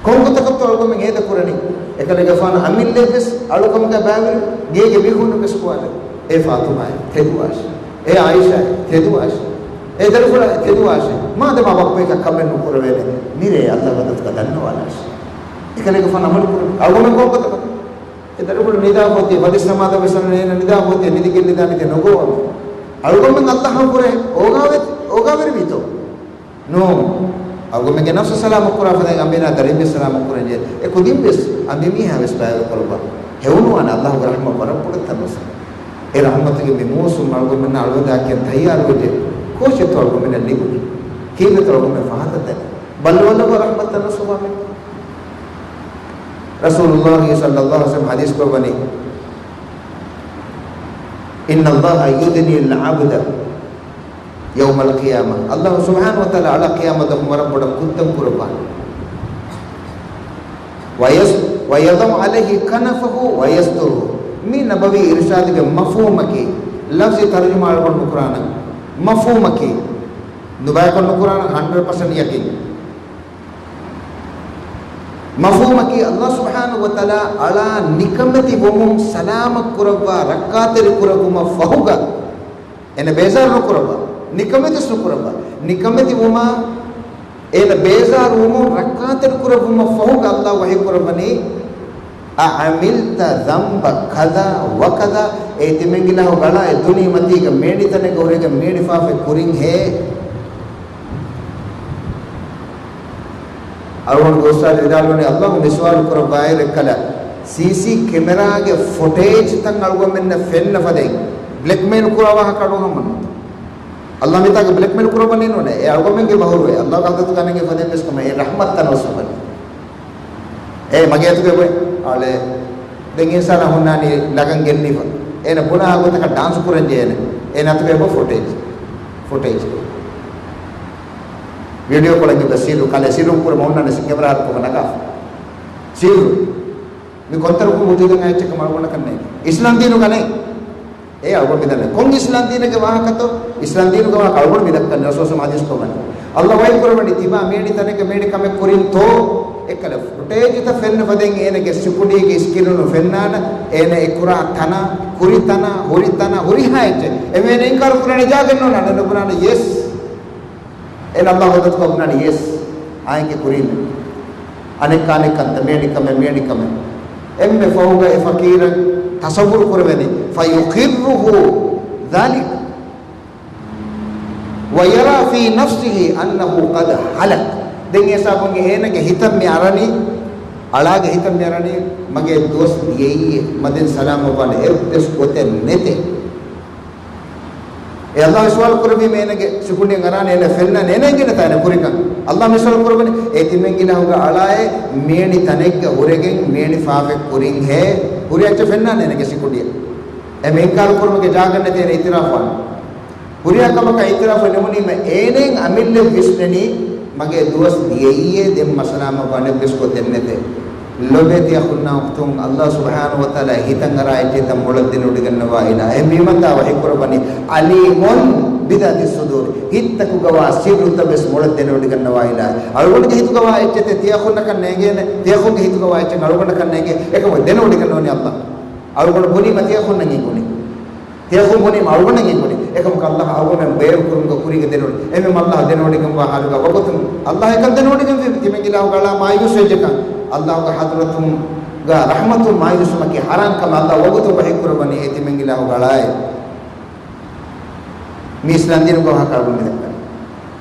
ކޮންގޮތަކަށްތޯ އަޅުގަނޑުމެން ހޭދަކުރަނީ؟ އެކަލޭގެފާނު އަމިއްލައެއްވެސް އަޅުކަމުގަ ބައިވެރި ގޭގެ މީހުންނަށްވެސް ކުވާލެވުން. އޭ ފާޠުމާއޭ، ތެދުވާށޭ. އޭ ޢާއިޝާއޭ، ތެދުވާށޭ. އޭ ދަރިފުޅާއޭ، ތެދުވާށޭ. މާދަމާ ބައްޕަޔަކަށް ކަމެއް ނުކުރެވޭނެ، މިރޭ ﷲ ޙަޟްރަތުގަ ދަންނަވާލާށޭ. އެކަލޭގެފާނު އަމަލު ކުރަނީ. އަޅުގަނޑުމެން ކޮންގޮތަކަށް؟ އެ ދަރިފުޅު ނިދާފޮތި، ވަދެސް ނަމާދަށް ވެސް އަންނަ އޭނަ ނިދާފޮތި، ނިދިގެން ނިދާނެތޭ ނުގޮވާ. އަޅުގަނޑުމެން ﷲއަށް ހުރެ އޯގާވެ، އޯގާވެރިވީތޯ؟ ނޫން. އަޅުގަނޑުމެންގެ ނަފްސު ސަލާމަތް ކުރާ ފަދައިން އަނބިންނާ ދަރިންވެސް ސަލާމަތް ކުރަންޖެހޭ. އެ ކުދިންވެސް އަނބިމީހާވެސް ބައިވެރިކޮށްލައްވާ. ހެޔޮނުވާނެ ﷲގެ ރަޙްމަތް ވަރަށް ބޮޑަށް ތަނަވަސް. އެ ރަޙްމަތުގެ މި މޫސުމް އަޅުގަނޑުމެންނަށް އަޅުވަދާ ކިޔަން ތައްޔާރުވެއްޖެ. ކޯޗެއްތޯ އަޅުގަނޑުމެންނަށް ލިބުނީ؟ ކީއްވެތޯ އަޅުގަނޑުމެން ފަހަތަށް ދަނީ؟ ބައްލަވާލައްވާ ރަޙްމަތް ތަނަވަސްވާމެ. ރަސޫލުﷲ ޞައްލަﷲ ޢަލައިހި ވަސައްލަމަ ޙަދީޘް ކުރައްވަނީ، "إِنَّ اللَّهَ يُدْنِي الْعَبْدَ يَوْمَ الْقِيَامَةِ." ﷲ ސުބްޙާނަހޫ ވަތަޢާލާ އަޅާ ޤިޔާމަތް ދުވަހު ވަރަށް ބޮޑަށް ކުއްތަން ކުރައްވާނެ. "وَيَضَعُ عَلَيْهِ كَنَفَهُ وَيَسْتُرُهُ." މީ ނަބަވީ އިރުޝާދުގެ މަފްހޫމަކީ، ލަފްޒީ ތަރުޖަމާ އަޅުގަނޑު ނުކުރާނަން. މަފްހޫމަކީ، ނުބައިކޮށް ނުކުރާނަން، ހަންޑްރެޑް ޕަސެންޓް ޔަޤީން. މަފްހޫމަކީ، ﷲ ސުބްޙާނަހޫ ވަތަޢާލާ އަޅާ ނިކަމެތި ވުމުން ސަލާމަތް ކުރައްވާ، ރައްކާތެރި ކުރެއްވުމަށް ފަހުގަ، އޭނަ ބޭޒާރު ނުކުރައްވާ، ނިކަމެތިވެސް ނުކުރައްވާ. ނިކަމެތި ވުމާ، އޭނަ ބޭޒާރު ވުމުން ރައްކާތެރި ކުރެއްވުމަށް ފަހުގަ ﷲ ވަޙީ ކުރައްވަނީ، "أَعَمِلْتَ ذَنْبَ كَذَا وَكَذَا." އޭ ތިމަންގިލާ ގަޅާ އެ ދުނިޔެމަތީގަ މޭޑިތަނެއްގަ ހުރެގެން މޭޑި ފާފައެއް ކުރިން ހޭ؟ އަޅުގަނޑުގެ އުސްތާޛު ވިދާޅުވަނީ، ﷲ މި ސުވާލު ކުރައްވާއިރު އެއްކަލަ ސީސީ ކެމެރާގެ ފުޓޭޖްތައް އަޅުގަނޑުމެންނަށް ފެންނަ ފަދައިން ބްލެކްމެއިލް ކުރާ ވާހަކަ އަޅުގަނޑު ހަމަނު. ﷲ މިތާގެ ބްލެކްމެއިލް ކުރައްވަނީ ނޫނޭ. އެ އަޅުގަނޑުމެންގެ ބަހުރުވެ، ﷲގެ ޙަޟްރަތުގަ އަނެއް އެފަދައިން ވެސް ކަމެއް، އެ ރަޙްމަތް ތަނަވަސްވަނީ. އޭ މަގޭ އަތުގައި އޮތް އާޅެ. ދެން އިންސާނާ ހުންނާނީ ލަގަން ގެއްލިފަ. އޭނަ ބުނާ ގޮތަކަށް ޑާންސް ކުރަން ޖެހޭނެ. އޭނަ އަތުގައި އެބަ ފުޓޭޖް. ފުޓޭޖް. ވީޑިއޯ ކޮޅެއް އެބަ ސީލު ކަލޭ ސީލު ކުރަމުން އޮންނާނެ ކެމެރާ ހަރުކޮށް ނަގާފަ. ސީލު. މި ކޮންތަރަކުން ވުޖޫދަށް އައި އެއްޗެއް ކަމަށް އަޅުގަނޑަކަށް ނޭނގެ. އިސްލާމް ދީނުގަ ނެތް. އޭ އަޅުގަނޑު މިދަންނަ. ކޮން އިސްލާމް ދީނެއްގެ ވާހަކަތޯ؟ އިސްލާމް ދީނުގެ ވާހަކަ އަޅުގަނޑު މިދައްކަނީ. ރަސޫލު ސަމާ ޙަދީޘް ކޮށްވަނީ. ﷲ ވަޙީ ކުރައްވަނީ ތިބާ މޭޑި ތަނެއްގަ މޭޑި ކަމެއް ކުރިންތޯ؟ އެއްކަލަ ފުޓޭޖްތައް ފެންނަ ފަދައިން އޭނަގެ ސިކުޑީގެ ސްކްރީނު ފެންނާނަ، އޭނަ އެ ކުރާ ތަނާ، ކުރި ތަނާ، ހުރި ތަނާ، ހުރިހާ އެއްޗެއް. އެމީހުން އިންކާރު ކުރާނެ ޖާގައެއް ނޫން، އަނެއް ނުބުނާނެ ޔެސް. އޭނަ ﷲ ޙަޟްރަތުގަ ބުނާނެ ޔެސް. އާނގެ ކުރީމެ. އަނެއްކާ އަނެއްކަންތައް، މިއަނިކަމެއް މިއަނިކަމެއް. އެންމެ ފަހުގަ އެ ފަޤީރަށް ތަޞައްވުރު ކުރެވެނީ، فيقره ذلك ويرى في نفسه أنه قد هلك. ދެން އެ ހިސާބުން އޭނަގެ ހިތަށް މި އަރަނީ، އަޅާގެ ހިތަށް މި އަރަނީ، މަގޭ ދުވަސް ދިޔައީ، މަ ދެން ސަލާމަތްވާނެ، އެއްވެސް ގޮތެއް ނެތޭ. އެ އަﷲ ސުވާލު ކުރެއްވީމަ އޭނަގެ ސިކުނޑިއަށް އަރާނެ، އޭނަ ފެންނާނެ، އޭނަ އެނގޭނެތާ އޭނަ ކުރިކަން. އަﷲ މި ސުވާލު ކުރެއްވަނީ، އޭ ތިމެންގިލާހުގެ އަޅާއޭ މިއެނި ތަނެއްގަ ހުރެގެން މިއެނި ފާފައެއް ކުރިން ހޭ، ހުރި އެއްޗެއް ފެންނާނެ އޭނަގެ ސިކުނޑިއަށް. އެ މި އިންކާރު ކުރުމުގެ ޖާގަ ނެތޭ، އޭނަ އިތިރާފުވާނެ. ހުރިހާ ކަމަކަށް އިތިރާފު ނިމުނީމަ އޭނައިން އަމިއްލައަށް ވިސްނެނީ، މަގޭ ދުވަސް ދިޔައީއޭ، ދެން މަ ސަލާމަތްވާނެ، އެއްވެސް ގޮތެއް ނެތޭ. ލޮބޭ ތިޔަ އަޚުންނާ އުޚްތުން، އަﷲ ސުބްޙާނަހޫ ވަތަޢާލާ ހިތަށް އަރާ އެއްޗެއްތައް މޮޅަށް ދެނެވޮޑިގަންނަވާ އިލާހު. އެހެންވީމަ ތާ ވަޙީ ކުރައްވަނީ، ޢަލީމުން ބިޛާތިއްޞުދޫރި، ހިތްތަކުގަވާ ސިއްރުތައް ވެސް މޮޅަށް ދެނެވޮޑިގަންނަވާ އިލާހު. އަޅުގަނޑުގެ ހިތުގަވާ އެއްޗެއްތައް ތިޔަ އަޚުންނަކަށް ނޭނގޭނެ، ތިޔަ އަޚުންގެ ހިތުގަވާ އެއްޗެއް އަޅުގަނޑަކަށް ނޭނގޭ، އެކަމަށް ދެނެވޮޑިގަންނަވަނީ އަﷲ. އަޅުގަނޑު ބުނީމަ ތިޔަ އަޚުންނަށް އެނގުނީ. ތިޔަ އަޚުން ބުނީމަ އަޅުގަނޑަށް އެނގުނީ. އެކަމަކު އަﷲ އަޅުގަނޑުމެން ބޭރު ކުރުމުގަ ކުރީގަ ދެނެވޮޑި. އެހެންވީމަ އަﷲ ދެނެވޮޑިގެންވާ ޙާލުގަ ވަގުތުން އަﷲ އެކަން ދެނެވޮޑިގެންފި ތިމެންގިލާހުގެ އަޅާ މާޔޫސް ވެއްޖެކަން. އަﷲގެ ޙަޟްރަތުގަ ރަޙްމަތުން މާޔޫސްވުމަކީ ޙަރާން ކަމަށް އަﷲ ވަގުތުން ވަޙީ ކުރައްވަނީ އޭ ތިމެންގިލާހުގެ އަޅާއޭ. މި އިސްލާމް ދީނުގަ ވާހަކަ އަޅުގަނޑު މިދައްކަނީ.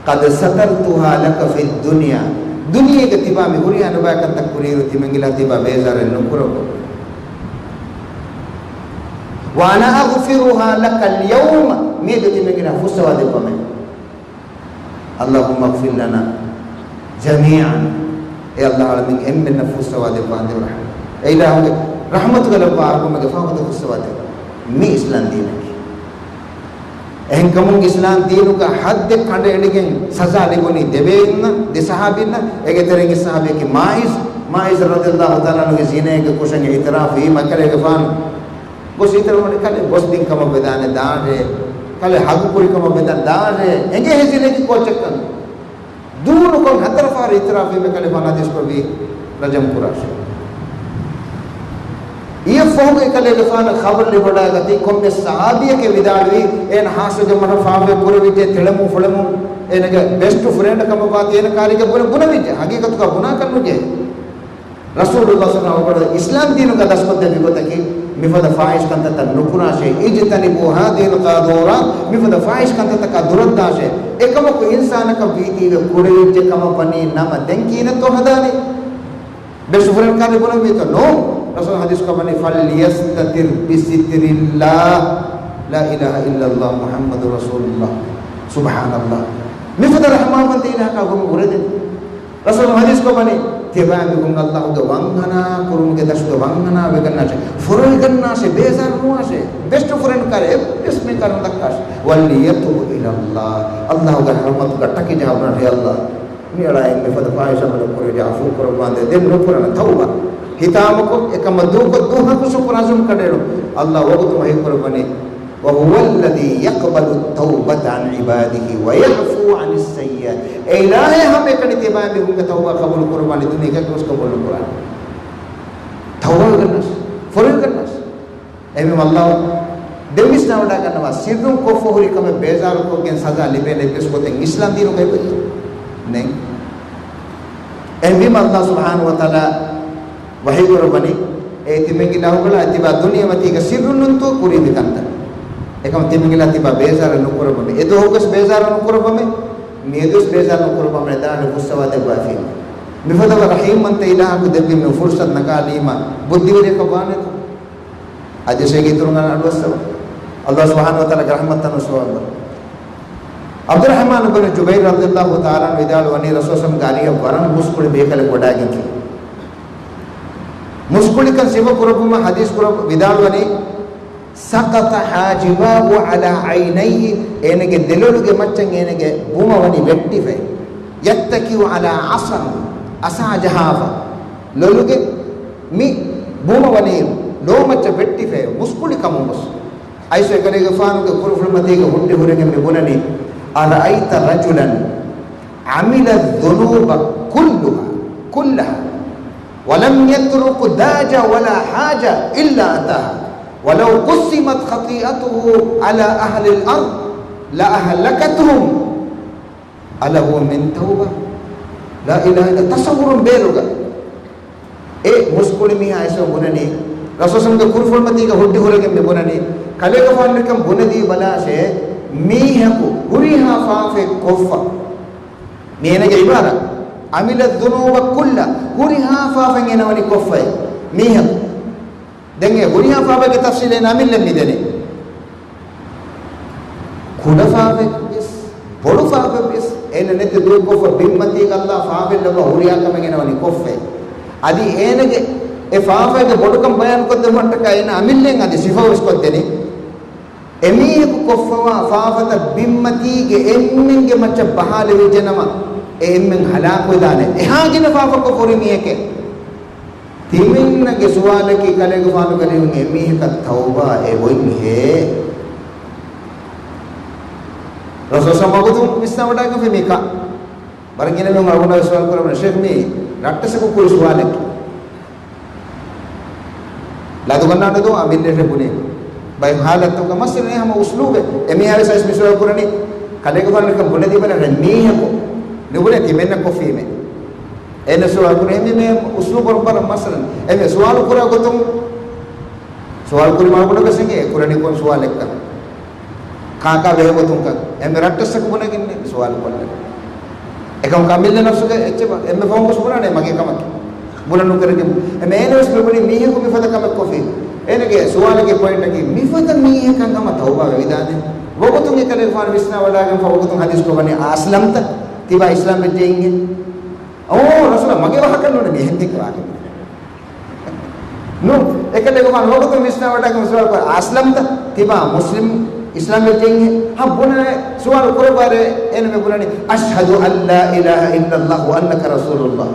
قد سترتها لك في الدنيا. ދުނިޔޭގަ ތިބާ މި ހުރިހާ ނުބައި ކަންތައް ކުރިއިރު ތިމެންގިލާ ތިބާ ބޭޒާރެއް ނުކުރައްވަ. وأنا أغفرها لك اليوم. މިއަދު ތިމެންގިލާ ފުއްސަވާ ދެއްވަމޭ. اللهم اغفر لنا جميعا. އޭ އަﷲ އަޅަމެން އެންމެންނަށް ފުއްސަވާ ދެއްވާނދޭ ރަޙްމަތް. އޭ އިލާހުގެ ރަޙްމަތުގަ ލައްވާ އަރުމަގެ ފާފަތައް ފުއްސަވާ ދެއްވާ. މި އިސްލާމް ދީނަކީ. އެހެންކަމުން އިސްލާމް ދީނުގަ ޙައްދެއް ކަނޑައެޅިގެން ސަޒާ ލިބުނީ ދެބޭއިންނަށް، ދެ ޞަޙާބީންނަށް. އޭގެ ތެރެއިން އެއް ޞަޙާބީއަކީ މާޢިޒް، މާޢިޒް ރަޟިޔަﷲ ތަޢާލާ ޢަންހުގެ ޒިނޭގެ ކުށަށް އިޢުތިރާފު ވީމަ އެކަލޭގެފާނު ގޮސް އިތުރު ކަލޭ ގޮސް ދިން ކަމަށް ވެދާނެ ދާށޭ، ކަލޭ ހަގު ކުރި ކަމަށް ވެދާނެ ދާށޭ، އެނގޭ ހެ ޒިނޭގެ ކޯއްޗެއްކަން. ދޫނުކޮށް ހަތަރު ފަހަރު އިޢުތިރާފު ވީމަ އެކަލޭގެފާނު ޙަދީޘް ކުރެއްވީ ރަޖަމް ކުރާށޭ. އިއްޔެ ފަހުގަ އެކަލޭގެފާނަށް ޚަބަރު ލިބިވަޑައިގަތީ ކޮންމެ ޞަޙާބީއަކަށް ވިދާޅުވީ، އޭނަ ޚާއްޞަ ޖަމަޢަށް ފާފައެއް ކުރެވިއްޖެ، ތެޅެމުން ފުޅެމުން އޭނަގެ ބެސްޓު ފްރެންޑް ކަމަށް ވާތީ އޭނަ ކާރީގަ ބުނެ، ބުނެވިއްޖެ. ޙަޤީޤަތުގަ ބުނާކަށް ނުޖެހޭ. ރަސޫލުﷲ ޞައްލަﷲ ޢަލައިހި ވަސައްލަމަ ވަގުތު އިސްލާމް ދީނުގަ ދަސްކޮށްދެއްވި ގޮތަކީ، މިފަދަ ފާޙިޝް ކަންތައްތައް ނުކުރާށޭ، اجتنبوا هذه القاذورات، މިފަދަ ފާޙިޝް ކަންތައްތަކާ ދުރަށްދާށޭ. އެކަމަކު އިންސާނަކަށް ވީތީވެ ކުރެވިއްޖެ ކަމަށް ވަނީ ނަމަ، ދެން ކިހިނެއްތޯ ހަދާނީ؟ ބެސްޓް ފްރެންޑް ކާރި ބުނެވީތޯ؟ ނޯ. ރަސޫލު ޙަދީޘް ކޮށް ވަނީ، فليستتر بستر الله، لا إله إلا الله محمد رسول الله. سبحان الله. މިފަދަ ރަޙްމާންވަންތަ އިލާހަކާ ގޮމެ އުރެދެން. ރަސޫލު ޙަދީޘް ކޮށް ވަނީ، ތިބާ މީހުން އަﷲގެ ވަންހަނާ ކުރުމުގެ ދަށުގަ ވަންހަނާ ވެގަންނާށޭ، ފޮރޮވިގަންނާށޭ، ބޭޒާރު ނުވާށޭ، ބެސްޓް ފްރެންޑް ކާރި އެއްވެސް މީހަކާ ނުދައްކާށޭ. وليتب إلى الله، އަﷲގެ ރަޙްމަތުގަ ޓަކި ޖަހާ ބުނާށޭ، އޭ އަﷲ، މި އަޅާއިން މިފަދަ ފާޙިޝް ޢަމަލެއް ކުރެއްވިއްޖެ، ޢަފޫ ކުރައްވާނދޭ. ދެން ނުކުރަން ތައުބާ. ހިތާމަކޮށް، އެކަމަށް ދޫކޮށް، ދުވަހަކު ޝުކުރު ޢަޒުމް ކަނޑައެޅުން. އަﷲ ވަގުތު ވަޙީ ކުރައްވަނީ، وهو الذي يقبل التوبة عن عباده ويعفو عن السيئات. އޭ އިލާހޭ، ހަމައެކަނި ތިބާމީހުންގެ ތައުބާ ޤަބޫލު ކުރައްވާނެ، ދުނިޔޭގަ އެއްވެސް ޤަބޫލު ނުކުރާނެ. ތައުބާ ވެގަންނާށޭ، ފޮރޮވިގަންނާށޭ. އެހެންވީމަ އަﷲ ދެން ވިސްނާވަޑައިގަންނަވާ، ސިއްރުން ކޮށްފަ ހުރި ކަމެއް ބޭޒާރުކޮށްގެން ސަޒާ ލިބޭނެ އެއްވެސް ގޮތެއް އިސްލާމް ދީނުގައި ނެތް. އެހެންވީމަ އަﷲ ސުބްޙާނަހޫ ވަތަޢާލާ ވަޙީ ކުރައްވަނީ، އޭ ތިމެންގިލާހުގެ އަޅާ، ތިބާ ދުނިޔެމަތީގަ ސިއްރުން ނޫންތޯ ކުރީ މިކަންތައް. އެކަމަ ތިމެންގިލާ ތިބާ ބޭޒާރަށް ނުކުރައްވަމޭ. އެދުވަހުވެސް ބޭޒާރަށް ނުކުރައްވަމޭ. މިއަދުވެސް ބޭޒާރަށް ނުކުރައްވަމޭ. ދާނެ ފުއްސަވާ ދެއްވާފީމަ. މިފަދަ ރަޙީމްވަންތަ އިލާހަކު ދެއްވި މި ފުރުޞަތު ނަގާލީމަ ބުއްދިވެރިޔަކަށް ވާނެތަ؟ އަދި އޭގެ އިތުރުން އަންނަ އަޑުއައްސަވާ. އަﷲ ސުބްޙާނަހޫ ވަތަޢާލާގެ ރަޙްމަތަށް ނުސުވާލު. ޢަބްދުއްރަޙްމާނު ބިން ޖުބައިރު ރަޟިޔަﷲ ތަޢާލާ ޢަންހު ވިދާޅުވަނީ، ރަސޫލު ޞައްލަﷲ ޢަލައިހި ވަސައްލަމަ ގާރިއަށް ވަރަށް މުސްކުޅި ބޭކަލެއް ވަޑައިގެންފި. މުސްކުޅިކަން ސިފަ ކުރައްވުމަށް ޙަދީޘް ކުރައް ވިދާޅުވަނީ، سقط حاجباه على عينيه، އޭނަގެ ދެލޮލުގެ މައްޗަށް އޭނަގެ ބުމަ ވަނީ ވެއްޓިފައި. يتكئ على عصا، އަސާ ޖަހާފަ. ލޮލުގެ މި ބުމަ ވަނީ ލޯމައްޗަށް ވެއްޓިފައި، މުސްކުޅި ކަމުން ގޮސް. އައިސް އެކަލޭގެފާނުގެ ކުރުފުޅުމަތީގަ ހުއްޓި ހުރެގެން މި ބުނަނީ، أرأيت رجلا عمل الذنوب كلها، كلها، ولم يترك داجة ولا حاجة إلا أتاها، ولو قسمت خطيئته على أهل الأرض لأهلكتهم. أله من توبة؟ لا إله إلا، تصور ބޭރުގަ އެ މުސްކުޅި މީހާ އިސްވެ ބުނަނީ، ރަސޫލުގެ ކުރުފުޅުމަތީގެ ހުއްޓި ހުރެގެން މި ބުނަނީ، ކަލޭގެފާނު ނިކަން ބުނެދީ ބަލާށޭ، މީހަކު ހުރިހާ ފާފައެއް ކޮށްފަ. މީނަގެ އިބާރާތް، އަމިލަ ދުނޫބަ ކުއްލަ، ހުރިހާ ފާފައެއް އޭނަ ވަނީ ކޮށްފައޭ މީހަކު. ދެން އެ ހުރިހާ ފާފައެއްގެ ތަފްސީލް އޭނަ އަމިއްލަ މިދެނީ. ކުޑަ ފާފައެއްވިޔަސް، ބޮޑު ފާފައެއްވިޔަސް، އޭނަ ނެތި ދޫކޮށްފަ ބިންމަތީގަ އައްލާ ފާފައެއް ލައްވާ ހުރިހާ ކަމެއް އޭނަ ވަނީ ކޮށްފައޭ. އަދި އޭނަގެ އެ ފާފައިގެ ބޮޑުކަން ބަޔާންކޮށްދެއްވަންޓަކާ އޭނަ އަމިއްލައިން އަދި ސިފަވެސް ކޮށްދެނީ. އެމީހަކު ކޮށްފަވާ ފާފަތައް ބިންމަތީގެ އެންމެންގެ މައްޗަށް ބަހާލެވިއްޖެނަމަ، އެ އެންމެން ހަލާކުވެދާނެ. އެހާ ގިނަ ފާފަކޮށް ހުރި މީހެކޭ. ތިމެންނަގެ ސުވާލަކީ ކަލޭގެފާނުގެ އަރިހުން އެމީހަކަށް ތައުބާ އެބޮތް ހޭ؟ ރަސޫލު ވަގުތުން ވިސްނާވަޑައިގަންފި މީކާ. ވަރަށް ގިނަ މީހުން އަޅުގަނޑާ ސުވާލު ކުރަމުން، ޝޭޚް މީ ރައްޓަސަކު ކުރި ސުވާލެއް. ލަދުގަންނާނެ ދޯ އަމިއްލައަށް ބުނޭ. ބައެއް ހާލަތުގަ މައްސަލަ ނޭ ހަމަ އުސްލޫބެއް. އެމީހާވެސް އައިސް މި ސުވާލު ކުރަނީ ކަލޭގެފާނު ނިކަން ބުނެދީބަލަ މީހަކު ނުބުނޭ ތިމެންނަ ކޮށްފީމޭ. އޭނަ ސުވާލު ކުރޭ މި މޭ އުސްލޫބު ބަރަށް ބަރަށް މައްސަލަ. އެމެ ސުވާލު ކުރާ ގޮތުން ސުވާލު ކުރި މާގުނަ ވެސް އެނގޭ ކުރަނީ ކޮން ސުވާލެއްކަން. ކާކާ ބެހޭގޮތުންކަން އެންމެ ރައްޓަސްއަކު ބުނެގެން ސުވާލު ކޮށްލެވޭ. އެކަމަކު އަމިއްލަ ނަފްސުގެ އެއްޗެއް އެންމެ ފަހުން ގޮސް ބުނާނެ މަގޭ ކަމަކީ. ބުނަން ނުކެރެގެން. އެމެ އޭނަވެސް މި ބުނީ މީހަކު މިފަދަ ކަމެއް ކޮށްފި. އޭނަގެ ސުވާލުގެ ޕޮއިންޓަކީ މިފަދަ މީހަކަށް ހަމަ ތައުބާ ވެވިދާނެ. ވަގުތުން އެކަލޭގެފާނު ވިސްނާވަޑައިގެންފަ ވަގުތުން ހަދީސް ކޮށްވަނީ އާސްލަމްތަ؟ ތިބާ އިސްލާމް ވެއްޖެއިން. އޯ ރަސޫލާ މަގޭ ވާހަކަ ނޫނޭ މި އެހެން ދެއްކެ ވާހަކަ. ނޫން. އެކަލޭގެފާނު ވަގުތުން ވިސްނާވަޑައިގެން ސުވާލު ކުރޭ، އާސްލަމްތަ؟ ތިބާ މުސްލިމް އިސްލާމް ވެއްޖެއިން؟ ހަ ބުނެ ސުވާލު ކުރައްވާރޭ އޭނަ މި ބުނަނީ، أشهد أن لا إله إلا الله وأنك رسول الله.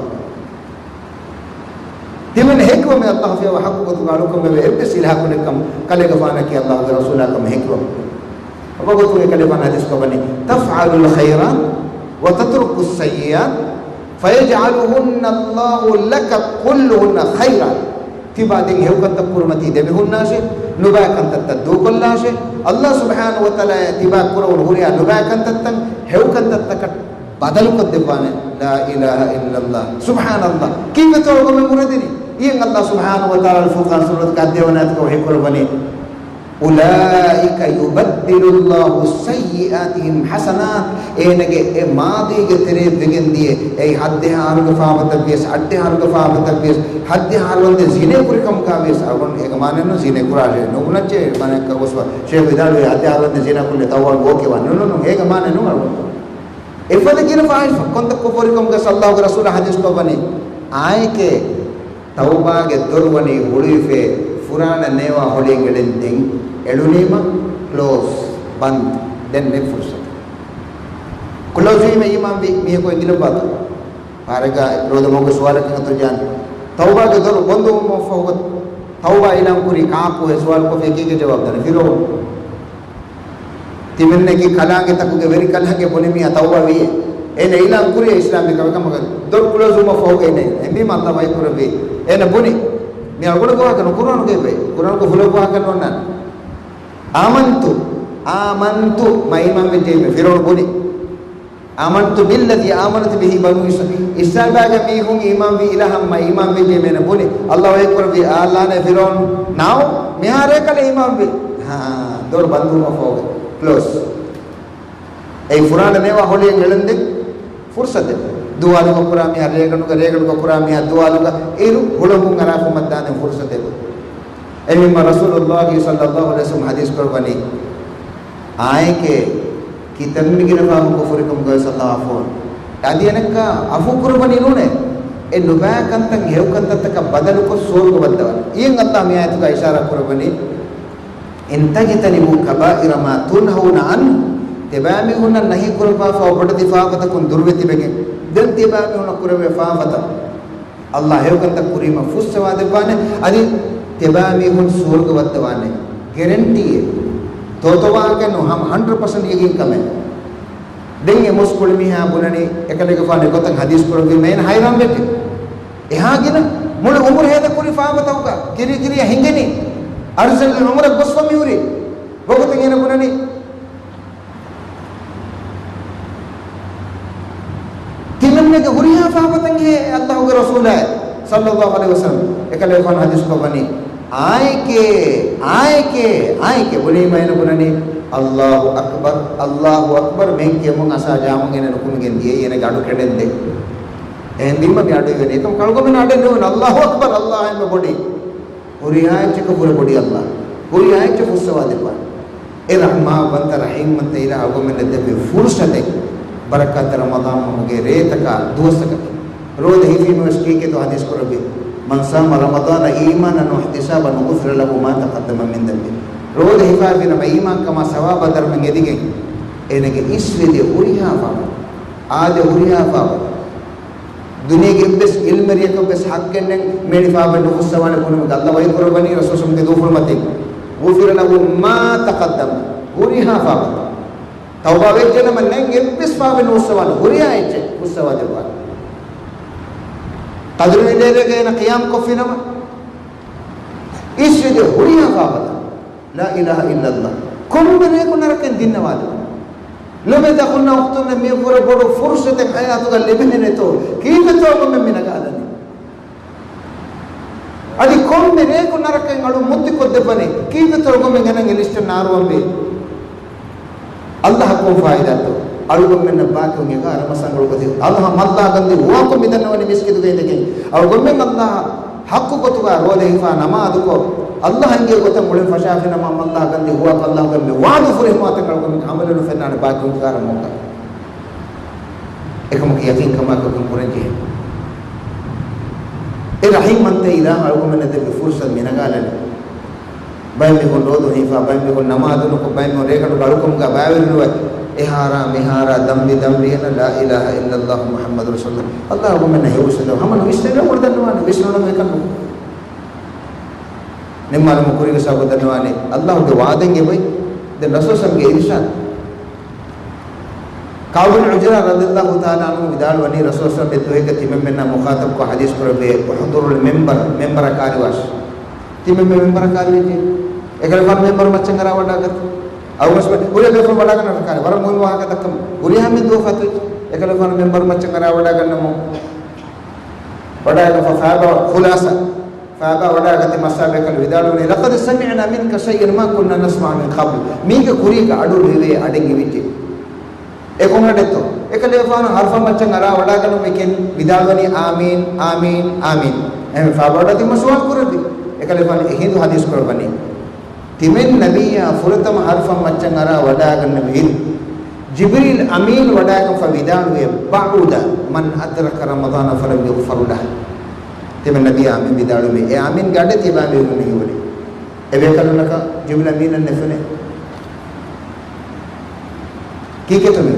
ތިމެން ހެކިވަމެ އައްލާހު ފިޔަވާ ޙައްޤު ގޮތުގަ އަޅުކަމެވެ އެއްވެސް އިލާހަކު ނެތްކަމަށް، ކަލޭގެފާނަކީ އައްލާހުގެ ރަސޫލާކަމަށް ހެކިވަމެ. ވަގުތުގެ ކަލޭގެފާނު ޙަދީޘް ކޮށްވަނީ، تفعل الخيرات وتترك السيئات فيجعلهن الله لك كلهن خيرا. ތިބާ ދެން ހެޔޮކަންތައް ކުރުމަތީ ދެމިހުންނާށޭ، ނުބައި ކަންތައްތައް ދޫކޮށްލާށޭ. އައްލާހު ސުބްޙާނަހު ވަތަޢާލާ ތިބާ ކުރެވުނު ހުރިހާ ނުބައި ކަންތައްތައް ހެޔޮކަންތައްތަކަށް ބަދަލުކޮށްދެއްވާނެ. لا إله إلا الله. ސުބްޙާނައްލާހް. ކީއްވެތޯ އަޅުގަނޑުމެން ކުރެދިނީ؟ އިއްޔެ އައްލާހު ސުބްޙާނަހު ވަތަޢާލާ ފުރުޤާން ސޫރަތުގެ ހަތް ވަނަ އާޔަތުގަ ވަޙީކުރައްވަނީ، أولئك يبدل الله سيئاتهم حسنات. އޭނަގެ އެ މާޟީގެ ތެރޭ ވެގެން ދިޔަ، އެއީ ހައްދެހާ އަހަރުގެ ފާފަތައްވިޔަސް، އައްޑިހާ އަހަރުގެ ފާފަތައްވިޔަސް، ހައްދެހާ އަހަރު ވަންދެން ޒިނޭ ކުރި ކަމުގަ ވިޔަސް، އަޅުގަނޑު އޭގެ މާނައެއްނު ޒިނޭ ކުރާށޭ، ނުބުނައްޗޭ ބަނެއްކަ ގޮސްފަ. ޝޭޚް ވިދާޅުވި ހައްދެހާ އަހަރު ވަންދެން ޒިނާ ކުރި ތައުބާ ވާން ގޯކެވާން. ނޫން، ނޫން، ނޫން، އޭގެ މާނައެއް ނޫން އަޅުގަނޑު. އެފަދަ ގިނަ ފާޙިޝް ކަންތައް ކޮށްފަ ހުރި ކަމުގަ އައްލާހުގެ ރަސޫލާ ޙަދީޘް ކޮށްވަނީ، އާއެކޭ ތައުބާގެ ދޮރު ވަނީ ހުޅުވިފައި، ފުރާނަ ނޭވާ ހޮޅިއެއް އެޅެން ދެން އެޅުނީމަ ކްލޯޒް، ބަންދު، ދެން ނެތް ފުރުޞަތު. ކްލޯޒް ވީމަ އީމާންވި މީހަކު އެނގިލައްވާތޯ؟ ފާރެއްގަ ރޯދަ މަގުގަ ސުވާލަކީ އަތު ޖާން. ތައުބާގެ ދޮރު ބަންދުވުމަށްފަހު ތައުބާ އިޢުލާން ކުރީ ކާކު؟ އެ ސުވާލު ކޮށްފި ކީކޭ ޖަވާބު ދަނީ؟ ފިރުޢައުނު. ތިމެންނަކީ ކަލާނގެތަކުގެ ވެރިކަލާނގެ ބުނި މީހާ ތައުބާ ވީއޭ. އޭނަ އިޢުލާން ކުރިޔޭ އިސްލާމްވީ ކަމަކަށް. ދޮރު ކްލޯޒް ވުމަށްފަހުގަ އޭނަ އެމީމަ އައްލާ ވަޙީ ކުރެއްވީ. އޭނަ ބުނި. މި އަޅުގަނޑު ގޮވާކަން ކުރާނުގެ ވޭ. ކުރާނުގެ ފުލޯ ގޮވާކަން ނޯންނާނެ. އާމަންތު. އާމަންތު. މަ އީމާން ވެއްޖެއީމޭ ފިރުޢައުނު ބުނި. آمنت بالذي آمنت به بنو إسرائيل. އިސްރާއީލްގެ މީހުން އީމާންވި އިލާހަށް މަ އީމާންވެއްޖެ މޭނަ ބުނި. އައްލާ ވަޙީކުރެއްވި އާލާނެ ފިރުޢައުނު ނާއު މިހާރޭ ކަލޭ އީމާންވި. ހާ، ދޮރު ބަންދުވުމަށްފަހުގަ ކްލޯޒް. އެއީ ފުރާނަ ނޭވާ ހޮޅިއެއް އެޅެންދެން ފުރުޞަތެއް. ދުވާލުގަ ކުރާ މީހާ ރޭގަނޑުގަ، ރޭގަނޑުގަ ކުރާ މީހާ ދުވާލުގަ އިރު ހުޅަނގުން އަރާފުމަށްދާނެ ފުރުޞަތެއް. އެހެންވީމަ ރަސޫލުﷲ ޞައްލަﷲު ޢަލައިހި ވަސައްލަމަ ޙަދީޘް ކުރައްވަނީ، އާއެކޭ ކިތަންމެ ގިނަ ފާފަ ކުފުރިކަމުގަވެސް އައްލާހު ޢަފޫ. އަދި އަނެއްކާ ޢަފޫ ކުރައްވަނީ ނޫނޭ. އެ ނުބައި ކަންތައް ހެޔޮ ކަންތައްތަކަށް ބަދަލުކޮށް ސުވަރުގެ ވައްދަވަން. އިއްޔެ އައްލާހު މި އާޔަތުގަ އިޝާރާ ކުރައްވަނީ، إن تجتنبوا كبائر ما تنهون عنه. ތިބާމީހުންނަށް ނަހީ ކުރައްވާފަ ބޮޑެތި ފާފަތަކުން ދުރުވެ ތިބެގެން. ދެން ތިބާމީހުންނަށް ކުރެވޭ ފާފަތައް އައްލާ ހެޔޮކަންތައް ކުރީމަ ފުއްސަވާ ދެއްވާނެ. އަދި ތިބާމީހުން ސުވަރުގެ ވައްދަވާނެ. ގެރެންޓީއެއް. ތޯތޯވާހަކައެއް ނޫން، ހަމަ ހަންޑްރެޑް ޕަސެންޓް ޔަގީން ކަމެއް. ދެން އެ މުސްކުޅި މީހާ ބުނަނީ، އެކަލޭގެފާނު އެގޮތަށް ޙަދީޘް ކުރެއްވީމަ އޭނަ ޙައިރާންވެއްޖެ. އެހާ ގިނަ މުޅި ޢުމުރު ހޭދަކުރި ފާފަތަކުގަ ކިރި ކިރިއަށް ހިނގެނީ. އަރްޒަލް ޢުމުރަށް ގޮސްފަ މިހުރީ. ވަގުތެއް އޭނަ ބުނަނީ، ތިމަންނަގެ ހުރިހާ ފާފަތައް ހޭ އައްލާހުގެ ރަސޫލާއޭ. ޞައްލައްލާހު ޢަލައިހި ވަސައްލަމް އެކަލޭގެފާނު ޙަދީޘްކޮށް ވަނީ، އާނއެކޭ، އާނއެކޭ، އާނއެކޭ. ބުނީމަ އޭނަ ބުނަނީ، އައްލާހު އަކްބަރު، އައްލާހު އަކްބަރު، މެން ކިޔަމުން އަސާ ޖާމުން އޭނަ ނުކުމެގެން ދިޔައީ، އޭނަގެ އަޑު ކެނޑެންދޭ. އެހެންވީމަ މި އަޑު އިވެނީ. އެކަމަކު އަޅުގަނޑުމެން އަޑެއް ނުވެން، އައްލާހު އަކްބަރު، އައްލާހު އެންމެ ބޮޑީ. ހުރިހާ އެއްޗަކަށް ވުރެ ބޮޑީ އައްލާހު. ހުރިހާ އެއްޗަކަށް ފުއްސަވާ ދެއްވާނެ. އެ ރަޙްމާންވަންތަ ރަޙީމްވަންތަ އިލާހު އަޅުގަނޑުމެންނަށް ދެއްވި ފުރުޞަތެއް، ބަރަކާތްތެރި ރަމަޟާން މަހުގެ ރޭތަކާ ދުވަސްތަކަކީ. ރޯދަ ހިފީމަވެސް ކީކޭތޯ ޙަދީޘް ކުރެއްވި؟ مَنْ صَامَ رَمَضَانَ إِيمَانًا وَاحْتِسَابًا غُفِرَ لَهُ مَا تَقَدَّمَ مِنْ ذَنْبِهِ. ރޯދަ ހިފާފިނަމަ އީމާންކަމާ ސަވާބާ ދަރުމައިން އެދިގެން، އޭނަގެ އިސްވެދިޔަ ހުރިހާ ފާފަތައް، އާދެ ހުރިހާ ފާފަތައް، ދުނިޔޭގެ އެއްވެސް އިލްމެރިޔަކަށްވެސް ޙައްޤެއް ނެތް މިވެނި ފާފައެއް ނުފުއްސަވާނެ ކުރުމުގެ ﷲ ވަޙީ ކުރައްވަނީ ރަސޫލު ސައްލައްލާހު ޢަލައިހި ވަސައްލަމްގެ ދޫފުޅު މަތިން. غُفِرَ لَهُ مَا تَقَدَّمَ. ހުރިހާ ފާފަތައް. ތައުބާ ވެއްޖެނަމަ ނެތް އެއްވެސް ފާފައެއް ނުފުއްސަވާނެ. ހުރިހާ އެއްޗެއް ފުއްސަވާ ދެއްވާނެ. ޤަދްރު ލައިލުގަ އޭނަ ޤިޔާމް ކޮށްފިނަމަ އިސްވެދިޔަ ހުރިހާ ފާފަތައް. ލާ އިލާހަ އިއްލައްލާހް. ކޮންމެ ރެއަކު ނަރަކައިން ދިންނަވާލެވުން. ލޮބެތި އަޚުންނާ އުޚްތުންނޭ، މި ވުރެ ބޮޑު ފުރުޞަތެއް ޙަޔާތުގަ ލިބެނީ ނެތޯ؟ ކީއްވެތޯ އަޅުގަނޑުމެން މި ނަގާލަނީ؟ އަދި ކޮންމެ ރެއަކު ނަރަކައިން އަޅު މުއްތި ކޮށްދެއްވަނީ؟ ކީއްވެތޯ އަޅުގަނޑުމެން ގަނެ އެ ލިސްޓަށް ނާރުވަންވީ؟ ﷲ އަށް ކޮން ފާއިދާތޯ؟ އަޅުގަނޑުމެންނަށް ބާކީ އުން އެގާރަ މަސް ރަނގަޅު ގޮތެއް. ﷲ މައްލާ ގަންދީ ހުވާކޮށް މި ދަންނަވަނީ މިސްކިތުގަ އިނދެގެން. އަޅުގަނޑުމެން ﷲ ޙައްޤު ގޮތުގަ ރޯދަ ހިފާ ނަމާދުކޮށް، ﷲ އެންގޭ ގޮތަށް މުޅިން ފަށާފިނަމަ މައްލާ ގަންދީ ހުވާކޮށް ﷲ ގެ މި ވަޢުދު ފުރިހަމަވާތަން އަޅުގަނޑުމެން ޢަމަލުން ފެންނާނެ ބާކީ އުން އެގާރަ މަހުގަ. އެކަމަކު ޔަޤީންކަމާއެކު ކުރަންޖެހޭ. އެ ރަޙީމްވަންތަ އިލާހު އަޅުގަނޑުމެންނަށް ދެއްވި ފުރުޞަތު މި ނަގާލަނީ. ބައެއްމީހުން ރޯދަ ހިފާ، ބައެއްމީހުން ނަމާދު ނުކޮށް، ބައެއްމީހުން ރޭގަނޑު އަޅުކަމުގަ ބައިވެރިނުވެ، އެހާރާ މިހާރާ ދަންވި ދަންވި އޭނަ ލާ އިލާހަ އިއްލައްލާހު މުޙައްމަދު ރަސޫލު. ﷲ އަޅުގަނޑުމެންނަށް ހެޔޮ އުސްލޫބެއް ހަމަ ނުވިސްނެވޭ އުޅެ ދަންނަވާނެ، ވިސްނުނަމަ އެކަން ނުކުރޭ. ނިންމާލުމުގެ ކުރީގެ ސަބަބުން ދަންނަވާނެ ﷲ ގެ ވަޢުދެއް އެބައި. ދެން ރަސޫލު ސަމްގެ އިރުޝާދު. ކަޢުބު ބިން ޢުޖްރާ ރަޟިޔަﷲ ތަޢާލާ ޢަންހު ވިދާޅުވަނީ، ރަސޫލު ޞައްލަﷲު ޢަލައިހި ވަސައްލަމް ދުވަހެއްގަ ތިމަންމެންނާ މުޚާޠަބުކޮށް ޙަދީޘް ކުރެއްވި، "احضروا المنبر"، މިންބަރަށް ކާރިވާށި. ތިމަންމެން މިންބަރަށް ކާރިވެއްޖެ. އެކަލޭގެފާނު މިންބަރު މައްޗަށް އަރާ ވަޑާގަތީ. އަބޫ ބަކުރު ހުރިހާ ބޭފުޅުން ވަޑާގަންނަވާ ކާރި. ވަރަށް މުހިންމު ވާހަކަ ދައްކަމުން. ހުރިހާ މީހުން ދުވަހު ފަތުރި. އެކަލޭގެފާނު މިންބަރު މައްޗަށް އަރާ ވަޑާގަންނަމުން، ވަޑާގަތީ ފާބާ ޚުލާޞާ. ފާބާ ވަޑާގަތީ މައްސާބެ ކަލު ވިދާޅުވަނީ، "لقد سمعنا منك شيئا ما كنا نسمع من قبل." މީގެ ކުރީގަ އަޑު ރިވޭ އަޑެއް އިވިއްޖެ. އެ ކޮން އަޑެއްތޯ؟ އެކަލޭގެފާނު ހަރުފަށް މައްޗަށް އަރާ ވަޑާގަންނަމުން މިކެން ވިދާޅުވަނީ، "އާމީން، އާމީން، އާމީން." އެހެން ފާބާ ވަޑާގަތީމަ ސުވާލު ކުރެއްވި. އެކަލޭގެފާނު އެހިނދު ޙަދީޘް ކުރައްވަނީ، ތިމަން ނަބިއްޔާ ފުރަތަމަ ހަރުފަށް މައްޗަށް އަރާ ވަޑާގަންނަވިއިރު، ޖިބްރީލް އަމީން ވަޑާގަންފަ ވިދާޅުވޭ، "بعد من أدرك رمضان فلم يغفر له." ތިމަން ނަބިއްޔާ އާމީން ވިދާޅުވީމޭ، އެ އާމީންގެ އަޑެއް ތިބާ މީހުން ހިތްވަނީ. އެބޭކަލުންނަކަށް ޖިބްރީލް އަމީނަށް ނެތުނޭ. ކީކޭތޯ މީ؟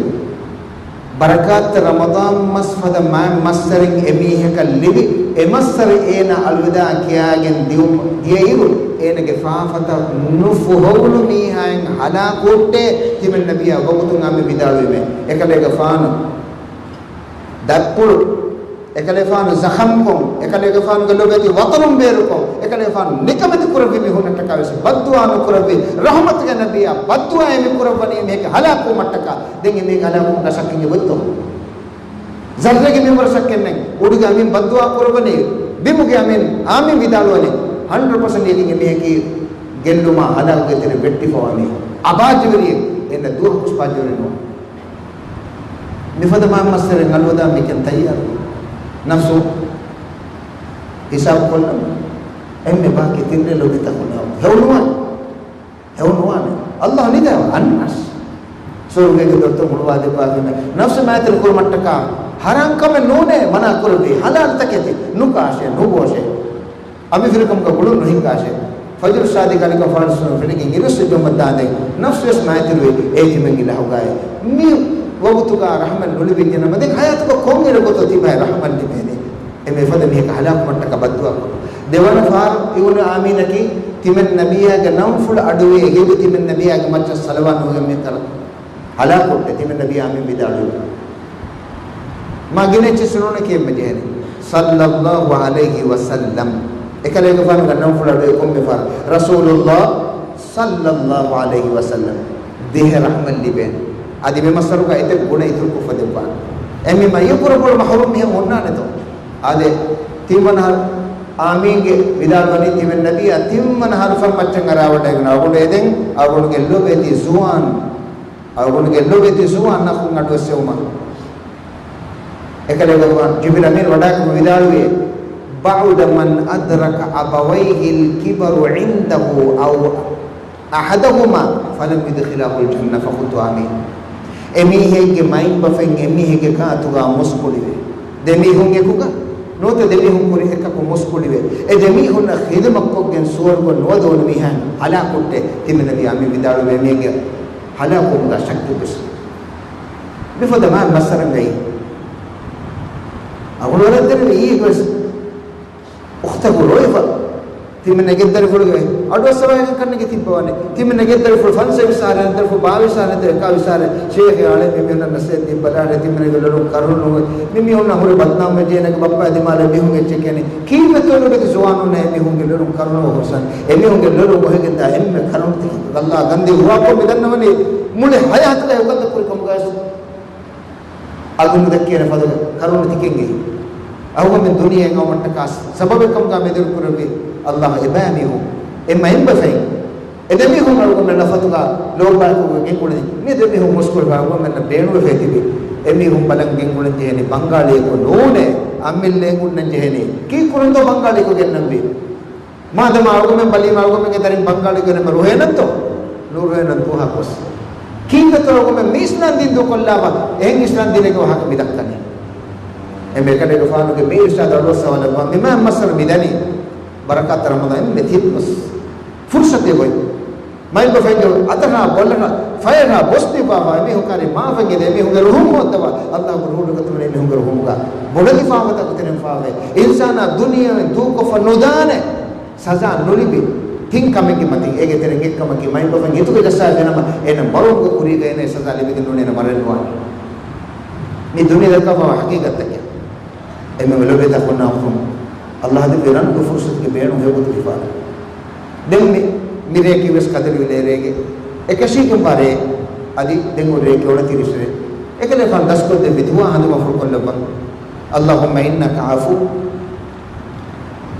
ބަރަކާތްތެރި ރަމަޟާން މަސް ފަދަ މާތް މައްސަރެއް އެމީހަކަށް ލިބި، އެ މައްސަރެއް އޭނާ އަލްވިދާޢު ކިޔާގެން ދިޔުމަށް ދިޔައިރު، އޭނާގެ ފާފަތައް ނުފުހެވުނު މީހާއިން ހަލާކު ހުއްޓޭ. ތިމަން ނަބިއްޔާ ވަގުތުން އާމީން ވިދާޅުވީމޭ. އެކަލޭގެފާނު ދަތްޕުޅު، އެކަލޭގެފާނު ޒަޚަމްކޮށް، އެކަލޭގެފާނުގެ ލޮބެތި ވަޠަނުން ބޭރުކޮށް، އެކަލޭގެފާނު ނިކަމެތި ކުރެއްވި މީހުންނަށްޓަކާ ވެސް ބައްދުޢާ ނުކުރެއްވި. ރަޙުމަތުގެ ނަބިއްޔާ ބައްދުޢާއެއް މި ކުރައްވަނީ މީހެއްގެ ހަލާކުވުމަށްޓަކާ. ދެން އެމީހެއްގެ ހަލާކުވުމުގަ ޝައްކެއް އެބައޮތްތޯ؟ ޒައްރެއްގެ މިންވަރަށް ޝައްކެއް ނެތް. އުޑުގެ އަމީން ބައްދުޢާ ކުރައްވަނީ، ބިމުގެ އަމީން، އާމީން ވިދާޅުވަނީ، ހަންޑްރެޑް ޕަސެންޓް އޭގެން އެމީހަކީ ގެއްލުމާ ހަލާކުގެ ތެރެ ވެއްޓިފަވާ މީހެއް. އާ ބާއްޖަވެރިއެއް، އެންނަ ދުވަހަކުސް ބާއްޖަވެރި ނޫން. މިފަދަ މާތް މައްސަރެއް އަލްވިދާޢު މިކަން ތައްޔާރު. ނަފްސު ހިސާބު ކޮށްލަމު. އެންމެ ބާކީ ތިން ރޭ ލޮބިތަކުން ހެޔޮ ނުވާނެ. ހެޔޮ ނުވާނެ. އަލްލާހު ނިދާ އަންނަސް. ސުވަރުގޭގެ ދޮރުތައް ހުޅުވާދެއްވާފިނަ. ނަފްސު މާތިރި ކުރުމަށްޓަކާ ޙަރާމް ކަމެއް ނޫނޭ މަނާ ކުރެއްވީ. ޙަލާލް ތަކެތި. ނުކާށޭ، ނުބޯށޭ. އަނބިފިލަކަމުގަ ގުޅުން ނުހިނގާށޭ. ފަޖުރު ޞާދިޤް ޢަލައިހިއްސަލާމް ފިނިގެން އިރުއްސު ޖުމަ ދާނދެން ނަފްސުވެސް މާތިރުވެ އޭ ތިމަން އިލާހުގައި މި ވަގުތުގަ ރަޙްމަތް ނުލިބިއްޖެނަމަ، ދެން ޙަޔާތުގަ ކޮންއިރަކުތޯ ތިބާއި ރަޙްމަތް ލިބޭނެ؟ އެމެ ފަދަ މީހަކަށް ހަލާކުވުމަށްޓަކާ ބައްދުޢާ ކުރުން. ދެވަނަ ފަހަރު އިވުނު އާމީނަކީ ތިމަން ނަބިއްޔާގެ ނަންފުޅު އަޑުވެ އެހިބު ތިމަން ނަބިއްޔާގެ މައްޗަށް ޞަލަވާތް ނުހިގަން މިތަރަ ހަލާކުވެއްޓެ ތިމަން ނަބިއްޔާ އާމީން ވިދާޅުވި. މާ ގިނަ އެއްޗެއް ނޫނެކޭ އެންމެ ޖެހެނީ. ޞައްލައްލާހު ޢަލައިހި ވަސައްލަމް. އެކަލޭގެފާނުގެ ނަންފުޅު އަޑުވެ ކޮންމެ ފަހަރު ރަސޫލުއްލާހް ޞައްލައްލާހު ޢަލައިހި ވަސައްލަމް ދޭހަ ރަޙްމަތް ލިބޭނެ. އަދި މި މައްސަރުގަ އެތައް ގުނަ އިތުރުކޮށްފަ ދެއްވާނެ. އެމީ މައްޔަ ކުރަ ބޮޑު މަޙްރޫމް މީހެއް ހުންނާނެތޯ؟ އާދެ، ތިންވަނަ ހަރު، އާމީންގެ ވިދާޅުވަނީ ތިމެން ނަބީއާ ތިންވަނަ ހަރުފަށް މައްޗަށް އަރާވަޑައިގެން އަޅުގަނޑު އެދެން އަޅުގަނޑުގެ ލޮބެތި ޒުވާން، އަޅުގަނޑުގެ ލޮބެތި ޒުވާން ނަފުން އަޑުއައްސެވުމަށް. އެކަލޭގެފާނު ޖިބްރީލް އަމީން ވަޑާއެކު ވިދާޅުވި، بعد من أدرك أبويه الكبر عنده أو أحدهما فلم يدخلاه الجنة فقلت آمين. އެމީހެއްގެ މައިންބަފައިން އެމީހެއްގެ ގާތުގަ މުސްކުޅިވެ، ދެމީހުން އެކުގަ ނުވަތަ ދެމީހުން ކުރި އެކަކު މުސްކުޅިވެ، އެ ދެމީހުންނަށް ޚިދުމަތްކޮށްގެން ސުވަރުގަ ނުވަދެވުނު މީހާ ހަލާކުވުން ތިމެން ނަބީ އާމީން ވިދާޅުވި، އެމީހެއްގެ ހަލާކުވުމުގަ ޝައްކެއްވެސް މިފަދަ މާ މައްސަރަނގައި އަގުނުވަރަށް ދެރަވެ އީ ގޮސް އުޚްތަކު ރޮއިފަ. ތިމެން ގެއްދަރިފުޅުގެ އަޑުއައްސަވާގެން ކަންނެގެ ތިއްބަވަނެ. ތިމެން ގެއްދަރިފުޅު ފަންސަވީސް އަހަރެން ދަރިފުޅު ބާވީސް އަހަރެން ދެ އެކާވީސް އަހަރެން ޝޭޚެ އާޅެ މި މިއުނަ ނަސޭ ދިއްބަލާޑެ ތިމެންގެ ލޮލުން ކަރުނު މި މިއުނަ ހުރި ބަދްނާމް ވެޖޭނެގެ ބައްޕަ ދިމާލެ މީހުން އެއްޗެކޭނެ. ކީއްވެ ތޮލުގެ ޒުވާނުންނަށް އެމީހުންގެ ލޮލުން ކަރުނަ ހުރުސަން. އެމީހުންގެ ލޮލުން އޮހެގެންދާ އެންމެ ކަރުނަތަކެއް ގައްލާ ގަންދީ ހުވާކޮށް މި ދަންނަވަނީ މުޅި ހަޔާތުގައި އުގަނދަ ކުރި ކަމުގައި އަގުނު ދެއްކޭނެ ފަދަ ކަރުނަތަކެއްގެ އަހުގަމެން ދުނިޔެ އައުމަށްޓަކާ ސަބަބެއް ކަމުގަ މެދުރު ކުރެއްވި އައްލާހު އެބައިމީހުން އެ މައިންބަފައިން އެ ދެމީހުން އަޅުގަމެން ނަފަތުގަ ލޯބާއެކު ގެންގުޅެނީ. މި ދެމީހުން މުސްކުޅި އަޅުގަމެންނަށް ބޭނުންވެފައި ތިބި އެމީހުން ބަލަން ގެންގުޅެން ޖެހެނީ ބަންގާޅިއެކު ނޫނޭ، އަމިއްލަ އެނގުންނަން ޖެހެނީ. ކީއްކުރަންތޯ ބަންގާޅިއެކު ގެންނަންވީ؟ މާދަމާ އަޅުގަމެން ބަލީމަ އަޅުގަމެންގެ ދަރިން ބަންގާޅި ގެނެމެ ރުހޭނަންތޯ؟ ނުރުހޭނަން ދުވަހަކުވެސް. ކީއްވެތޯ އަޅުގަމެން މީސްލާން ދީން ދޫކޮށްލާފަ އެހެން އިސްލާން ދީނެއްގެ ވާހަކަ މި ދައްކަނީ؟ އެމެ އެކަލޭގެފާނުގެ މި އިރުޝާދު އަޑުއައްސަވާލައްވާ މި މާ މައްސަރު މި ދަނީ. ބަރަކާތްތެރި ރަމަޟާން އެންމެ ތިން މަސް ފުރުސަތެއް އޮތް. މައިންބަފައިންގެ އަތަށާ ބޮލަށާ ފަޔަށާ ބޮސްދީފާވާ އެމީހުން ކާރި މާފައިން އެދޭ އެމީހުންގެ ރުހުން ހޯއްދަވާ އައްލާހުގެ ރުހުން ރުގަތުމުން އެމީހުންގެ ރުހުމުގަ ބޮޑެތި ފާފަތަކު ތެރެން ފާވޭ. އިންސާނާ ދުނިޔެއިން ދޫކޮށްފަ ނުދާނެ ސަޒާ ނުލިބި ތިން ކަމެއްގެ މަތިން އޭގެ ތެރެއިން އެއްކަމަކީ މައިންބަފައިން ހިތުގަ ޖައްސާފަ ނަމަ އޭނަ މަރުވުމުގެ ކުރީގަ އޭނަ ސަޒާ ލިބިގެން ނޫނީ އޭނަ މަރަން ނުވާނެ. މި ދުނިޔެ ދައްކާފަވާ ހަގީގަތްތަކެއް. އެންމެ ލޮބުވެތި އަޚުންނާ އުޚްތުން، އައްލާހު ދެއްވި ރަނުގެ ފުރުސަތުގެ ބޭނުން ހެޔޮގޮތުން ހިފާނެ. ދެން މި، މި ރެޔަކީ ވެސް ކަދަރި އުޅޭ ރެއެއް. އެކަށީގެންވާ ރެއެއް. އަދި ދެން އޮތް ރެޔަކީ އޮނަތިރީސް ރޭ. އެކަލޭގެފާނު ދަސްކޮށްދެއްވި ދުޢާ ހަނދުމަފުޅުކޮށްލައްވަ. اللهم إنك عفو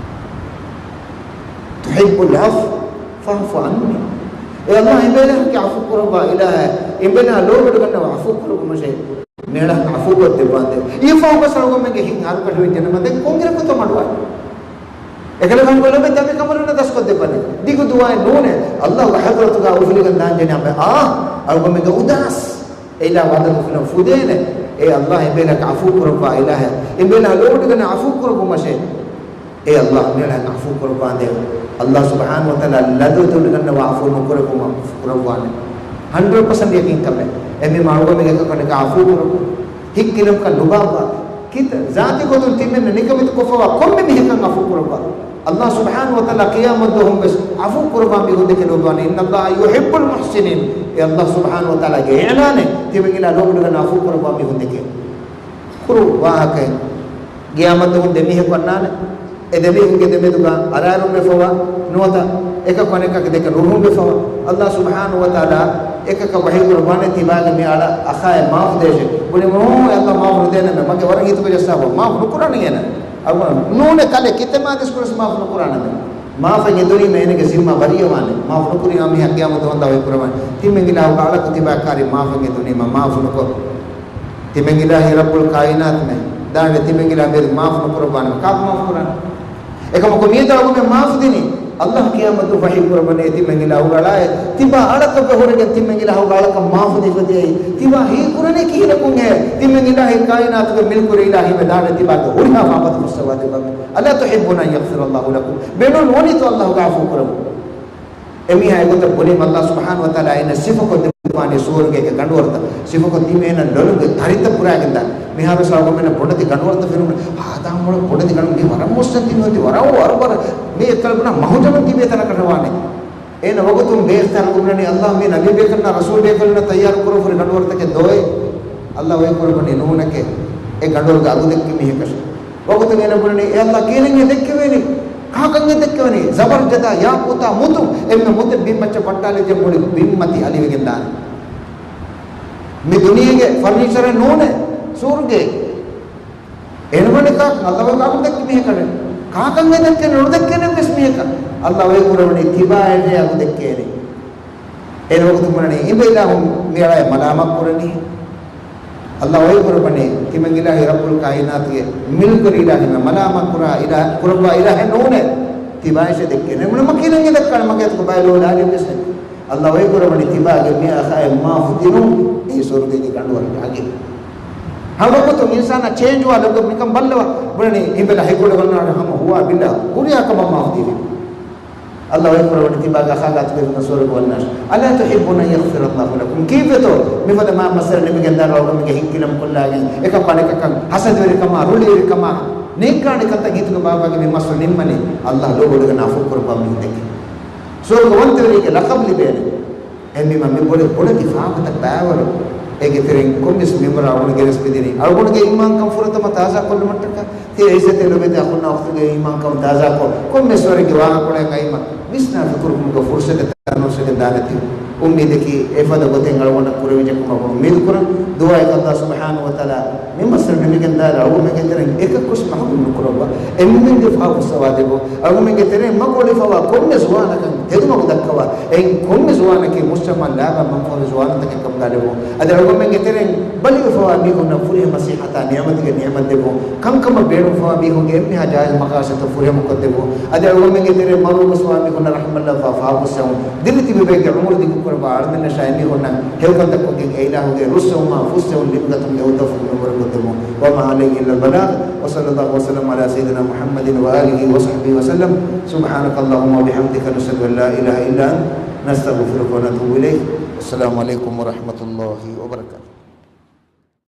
تحب العفو فاعف عني. އޭ އައްލާހު އެނބޭލާއަކީ ޢަފޫ ކުރައްވާ އިލާހެއް. އެނބޭލާ ލޯބިވެގަންނަވާ ޢަފޫ ކުރައްވުމަށޭ. މިއަޅާ ޢަފޫކޮށްދެއްވާނދޭ. އެއަށްފަހު ބަސް އަޅުގަނޑުމެންގެ ހިތް ހަރުކަށިވެއްޖެނަމަ ދެން ކޮންއިރަކުތޯ މަޑުވާނީ؟ އެކަލޭގެފާނު ލޮބެއް ދަމި ކަމަރުންނަށް ދަސްކޮށްދެއްވަނީ. ދިގު ދުޢާއެއް ނޫނޭ. އައްލާހުގެ ޙަޟްރަތުގަ އުފުލިގެން ދާންޖެހޭ އާ އަޅުގަމެންގެ އުދާސް އެއިލާ ވަދަ އުފުލަން ފުދޭނެ. އޭ އައްލާހު އެނބޭލާއަކީ ޢަފޫ ކުރައްވާ އިލާހެއް. އެނބޭލާ ލޯބިވެގަންނަވާ ޢަފޫ ކުރައްވުމަށޭ. އޭ އައްލާހު މިއަޅާއަކީ ޢަފޫ ކުރައްވާނދޭ. އައްލާހު ސުބްޙާނަހޫ ވަތަޢާލާ ލަދުވެތި އުޑުގަންނަވާ ޢަފޫ ނުކުރެއްވުމަށް ކުރައްވާނެ. ހަންޑްރެޑް ޕަސެންޓް ޔަޤީންކަމެއް. އެމީ މަޢުލޫމެއް އެކަކަށް އަނެކާ ޢަފޫ ކުރައްވާ. ހިތްގިނައަކަށް ނުބާއްވާ. ކިތައް ޒާތީ ގޮތުން ތިމެން ނިކަމެތި ކޮށްފަވާ ކޮންމެ މީހަކަށް ޢަފޫ ކުރައްވާ. އައްލާހު ސުބްޙާނަހޫ ވަތަޢާލާ ޤިޔާމަތް ދުވަހުން ވެސް ޢަފޫ ކުރައްވާ މީހުން ދެކެ ލޯބިވާނެ. إن الله يحب المحسنين. އެ އައްލާހު ސުބްޙާނަހޫ ވަތަޢާލާގެ އިޢުލާނެއް ތިމަން އިލާ ލޯބިވެގަންނަވާ ޢަފޫ ކުރައްވާ މީހުން ދެކެ. ކުރު ވާހަކައެއް. ޤިޔާމަތް ދުވަހުން ދެ މީހަކު އަންނާނެ. އެ ދެ މީހުންގެ ދެމެދުގަ އަރާރުން ވެފަވާ ނުވަތަ އެކަކު އަނެކަކު ދެކެ ރުހުން ވެފަވާ. އައްލާހު ސުބްޙާނަހޫ ވަތަޢާލާ އެކަކަށް ވަޙީ ކުރައްވާނެ ތިބާގެ މި އަޅަ އަޚާއެއް މާފު ދޭށޭ. ބުނީމަ އޯ އައްލާހު މާފު ނުދޭނަމޭ. މަގޭ ވަރަށް ހިތުގަ ޖައްސާފަ މާފު ނުކުރާނެ އޭނަ. އަޅުގަނޑު ނޫނޭ ކަލޭ ކިތައް މާ ދިސްކުރަސް މާފު ނުކުރާނަމޭ. މާފަށް އެދުނީމަ އޭނަގެ ޒިންމާ ބަރީއަވާނެ. މާފު ނުކުރި އާ މީހާ ޤިޔާމަތް ދުވަހުން ދަޢުވާ ކުރައްވާނެ. ތިމަން އިލާހުގެ އަޅަކަށް ތިބާ ކާރި މާފަށް އެދުނީމަ މާފު ނުކޮށް. ތިމަން އިލާހީ ރައްބުލް ކާއިނާތުމެ ދާނެ ތިމަން އިލާހު މިއަދު މާފު ނުކުރައްވާނަމޭ. ކާކު މާފު ކުރާނެ؟ އެކަމަކު މިއަދު އަޅުގަނޑުމެން މާފު ދިނީ. އައްލާހު ޤިޔާމަތް ދުވަހު ވަޙީ ކުރައްވަނީ ތިމަން އިލާހުގެ އަޅާއޭ. ތިބާ އަޅަކަށް ވެ ހުރެގެން ތިމަން އިލާހުގެ އަޅަކަށް މާފު ދީފަ ދިޔައީ. ތިބާ ހީކުރަނީ ކިހިނަކުންހޭ؟ ތިމަން އިލާހީ ކާއިނާތުގެ މިލްކު އިލާހީމެ ދާނެ ތިބާގެ ހުރިހާ ފާފަތައް ފުއްސަވާ ދެއްވަމޭ. ألا تحبون أن يغفر الله لكم؟ ބޭނުން ނުވަނީތޯ އައްލާހުގެ ޢަފޫ ކުރަމުން؟ އެމީހާ އެގޮތަށް ބުނީމަ އައްލާހު ސުބްޙާނަހޫ ވަތަޢާލާ އޭނަ ސިފަކޮށްދެއްވާނީ ސުވަރުގޭގެ ގަނޑުވަރުތައް. ސިފަކޮށް ދީމަ އޭނަ ލޮލުގެ ތަރިތައް ބުރާގެން ދާނެ. މިހާރު ސައުގަމެން ބޮޑެތި ގަނޑުވަރުތައް ފެނުނު. ހާދާ މޮޅަށް ބޮޑެތި ގަނޑު މީ ވަރަށް މުއްސަނދި މީހުން ތި ވަރަށް ވަރަށް ވަރަށް މީ އެއްކަލަ ބުނާ މަހުޖަނުން ތިބޭ ތަނަކަށް ވާނެ. އޭނަ ވަގުތުން ބޭއިޚްތިޔާރު ބުނަނީ އައްލާހު މީ ނަބީ ބޭކަލުންނާ ރަސޫލް ބޭކަލުންނަށް ތައްޔާރު ކުރަން ފުރި ގަނޑުވަރުތަކެއް ދޯއޭ. އައްލާހު ވަޙީ ކުރައްވަނީ ނޫނެކޭ އެ ގަނޑުވަރުގެ އަގު ދެއްކި މީހަކަށް. ވަގުތުން އޭނަ ބުނަނީ އޭ އައްލާހު ކިހިނެއް ދެއްކެވޭނީ؟ ކާކަށް ދެއްކެވޭނީ؟ ޒަބަރްޖަދާ، ޔާޤޫތާ، މުތު އެންމެ މުތެއް ބިންމައްޗަށް ވައްޓާލިއްޖެ މުޅި ބިންމަތި އަލިވެގެން ދާނެ. މި ދުނިޔޭގެ ފަރުނީޗަރެއް ނޫނޭ ސުވަރުގޭ. އޭނަ ބުނަނީ ކާކަށް؟ އައްލާހު ވަޙީ ކުރައްވަނީ ދެއްކި މީހަކަށް. ކާކަން އެ ދެއްކޭނެ ނުދެއްކޭނެ ވެސް މީހަކަށް. އައްލާ ވަޙީ ކުރައްވަނީ ތިބާ އެއްރެއަކު ދެއްކޭނެ. އޭރު ވަގުތު ބުނަނީ އިނބެ އިލާހު މި އަޅާއަށް މަލާމާތް ކުރަނީ. އައްލާ ވަޙީ ކުރައްވަނީ ތިމަން އިލާހީ ރައްބުލް ކާއިނާތުގެ މިލްކުވެރި އިލާހީ މަ-، މަލާމާތް ކުރާ އިލާ-، ކުރައްވާ އިލާހެއް ނޫނޭ. ތިބާއަށޭ ދެއްކޭނެ. މުޅި މަކީނަން އެ ދައްކާނެ މަގޭތަކު ބައެއް ލޯ ލާލި ވެސް ނެތް. އައްލާ ވަޙީ ކުރައްވަނީ ތިބާގެ މި އަޚާއަށް މާފު ދިނުން އެއީ ސުވަރުގޭގެ ގަނޑުވަރުގެ އަގެއް. ހަމަ ވަގުތު އިންސާނާ ޗޭންޖް ވާ ލޮކަށް ނިކަން ބައްލަވާ. ބުނަނީ އިނބެލާ ހެކޮޅަށް ވަންނާނެ ހަމަ ހުވާ ބިލާ ހުރިހާ ކަމަށް މާފު ދީފި. އައްލާ ވަޙީ ކުރައްވަނީ ތިބާގެ އަޚާ ގާތުގައި ހުންނަ ސުވަރުގެ ވަންނާށޭ. ألا تحبون أن يغفر الله لكم؟ ކީއްވެތޯ މިފަދަ މާ މައްސަލަ ނިމިގެންދާ ރައުގަމެންގެ ހިތް ގިލަން ކޮށްލާގެން އެކަން ކަން އެކަކަށް ހަސަދަވެރިކަމާ ރުޅިވެރިކަމާ ނޭއްކާނެ ކަންތައް ހިތުގަ ބާއްވާގެން މި މައްސަލަ ނިންމަނީ. އައްލާ ލޯބިވެގެން އަފޫ ކުރައްވާ މީހުން ދެކެ ސުވަރުގެ ވަންތަވެރިއެއްގެ ލަޤަބު ލިބޭނެ. އެހެންވީމާ މި ބޮޑެތި ބޮޑެތި ފާފަތައް ބައިވަރު އޭގެ ތެރެއިން ކޮންމެސް މިންވަރާ އަޅުގަނޑު ގެނެސް މިދިނީ. އަޅުގަނޑުގެ އީމާންކަން ފުރަތަމަ ތާޒާ ކޮށްލުމަށްޓަކާ ތިޔަ އިއްޒަތްތެރި ލޮބުވެތި އަޚުންނާ އުޚްތުންގެ އީމާންކަން ތާޒާކޮށް، ކޮންމެސް ވަރެއްގެ ވާހަކަކޮޅެއް އައިމަ ވިސްނާ ފިކުރުކުރުމުގެ ފުރުޞަތެއް ތަނަވަސްވެގެން ދާނެތީ. އުއްމީދަކީ އެފަދަ ގޮތެއް އަޅުގަނޑަށް ކުރެވިއްޖެކަމަށް އުއްމީދުކުރަން. ދުޢާއަކީ އައްލާހު ސުބްޙާނަހޫ ވަތަޢާލާ މި މައްސަލަ ނިމިގެންދާ އަޅުގަމެންގެ ތެރެއިން އެކަކުވެސް މަޙްރޫމް ނުކުރައްވާ. އެންމެންގެ ފަހަ ފުއްސަވާ ދެއްވުން. އަޅުގަމެންގެ ތެރެއިން މަގު އޮޅިފަވާ ކޮންމެސް ވާހަކައަކަށް ތެދުމަގު ދައްކަވާ. އެއިން ކޮންމެސް ވާހަކައެއް މުޖްތަމަޢަށް ލާބާ މަންފާވެރި ވާހަކައެއް ކަމުގަ ދެއްވުން. އަދި އަޅުގަމެންގެ ތެރެއިން ބަލިވެފަވާ މީހުންނަށް ފުރިހަމަ ޞިއްޙަތާ ނިޢުމަތުގެ ނިޢުމަތް ދެއްވުން. ކަންކަމަށް ބޭނުންފަވާ މީހުންގެ އެންމެހާ ޖާއިޒް މަޤާޞިދުތައް ފުރިހަމަކޮށްދެއްވުން. އަދި އަޅުގަމެންގެ ތެރެއިން މަރުވެފަވާ މީހުންނަށް ރަޙްމަތްލައްވާ ފާފަ ފުއްސެވުން. ދިރިތިބި ބައެއްގެ ޢުމުރު ދިގުކުރައްވާ އަޅަމެންނަށާ އެމީހުންނަށް ހެޔޮކަންތައް ކޮށްގެން އެއިލާހުގެ ރުއްސެވުމާ ފުއްސެވުން ލިބިގަތުމުގެ ހެޔޮ ތައުފީޤު މިންވަރު ކޮށްދެއްވުން. وما علينا إلا البلاغ. وصلى الله وسلم على سيدنا محمد وآله وصحبه وسلم. سبحانك اللهم وبحمدك، نشهد أن لا إله إلا أنت، نستغفرك ونتوب إليك. السلام عليكم ورحمة الله وبركاته.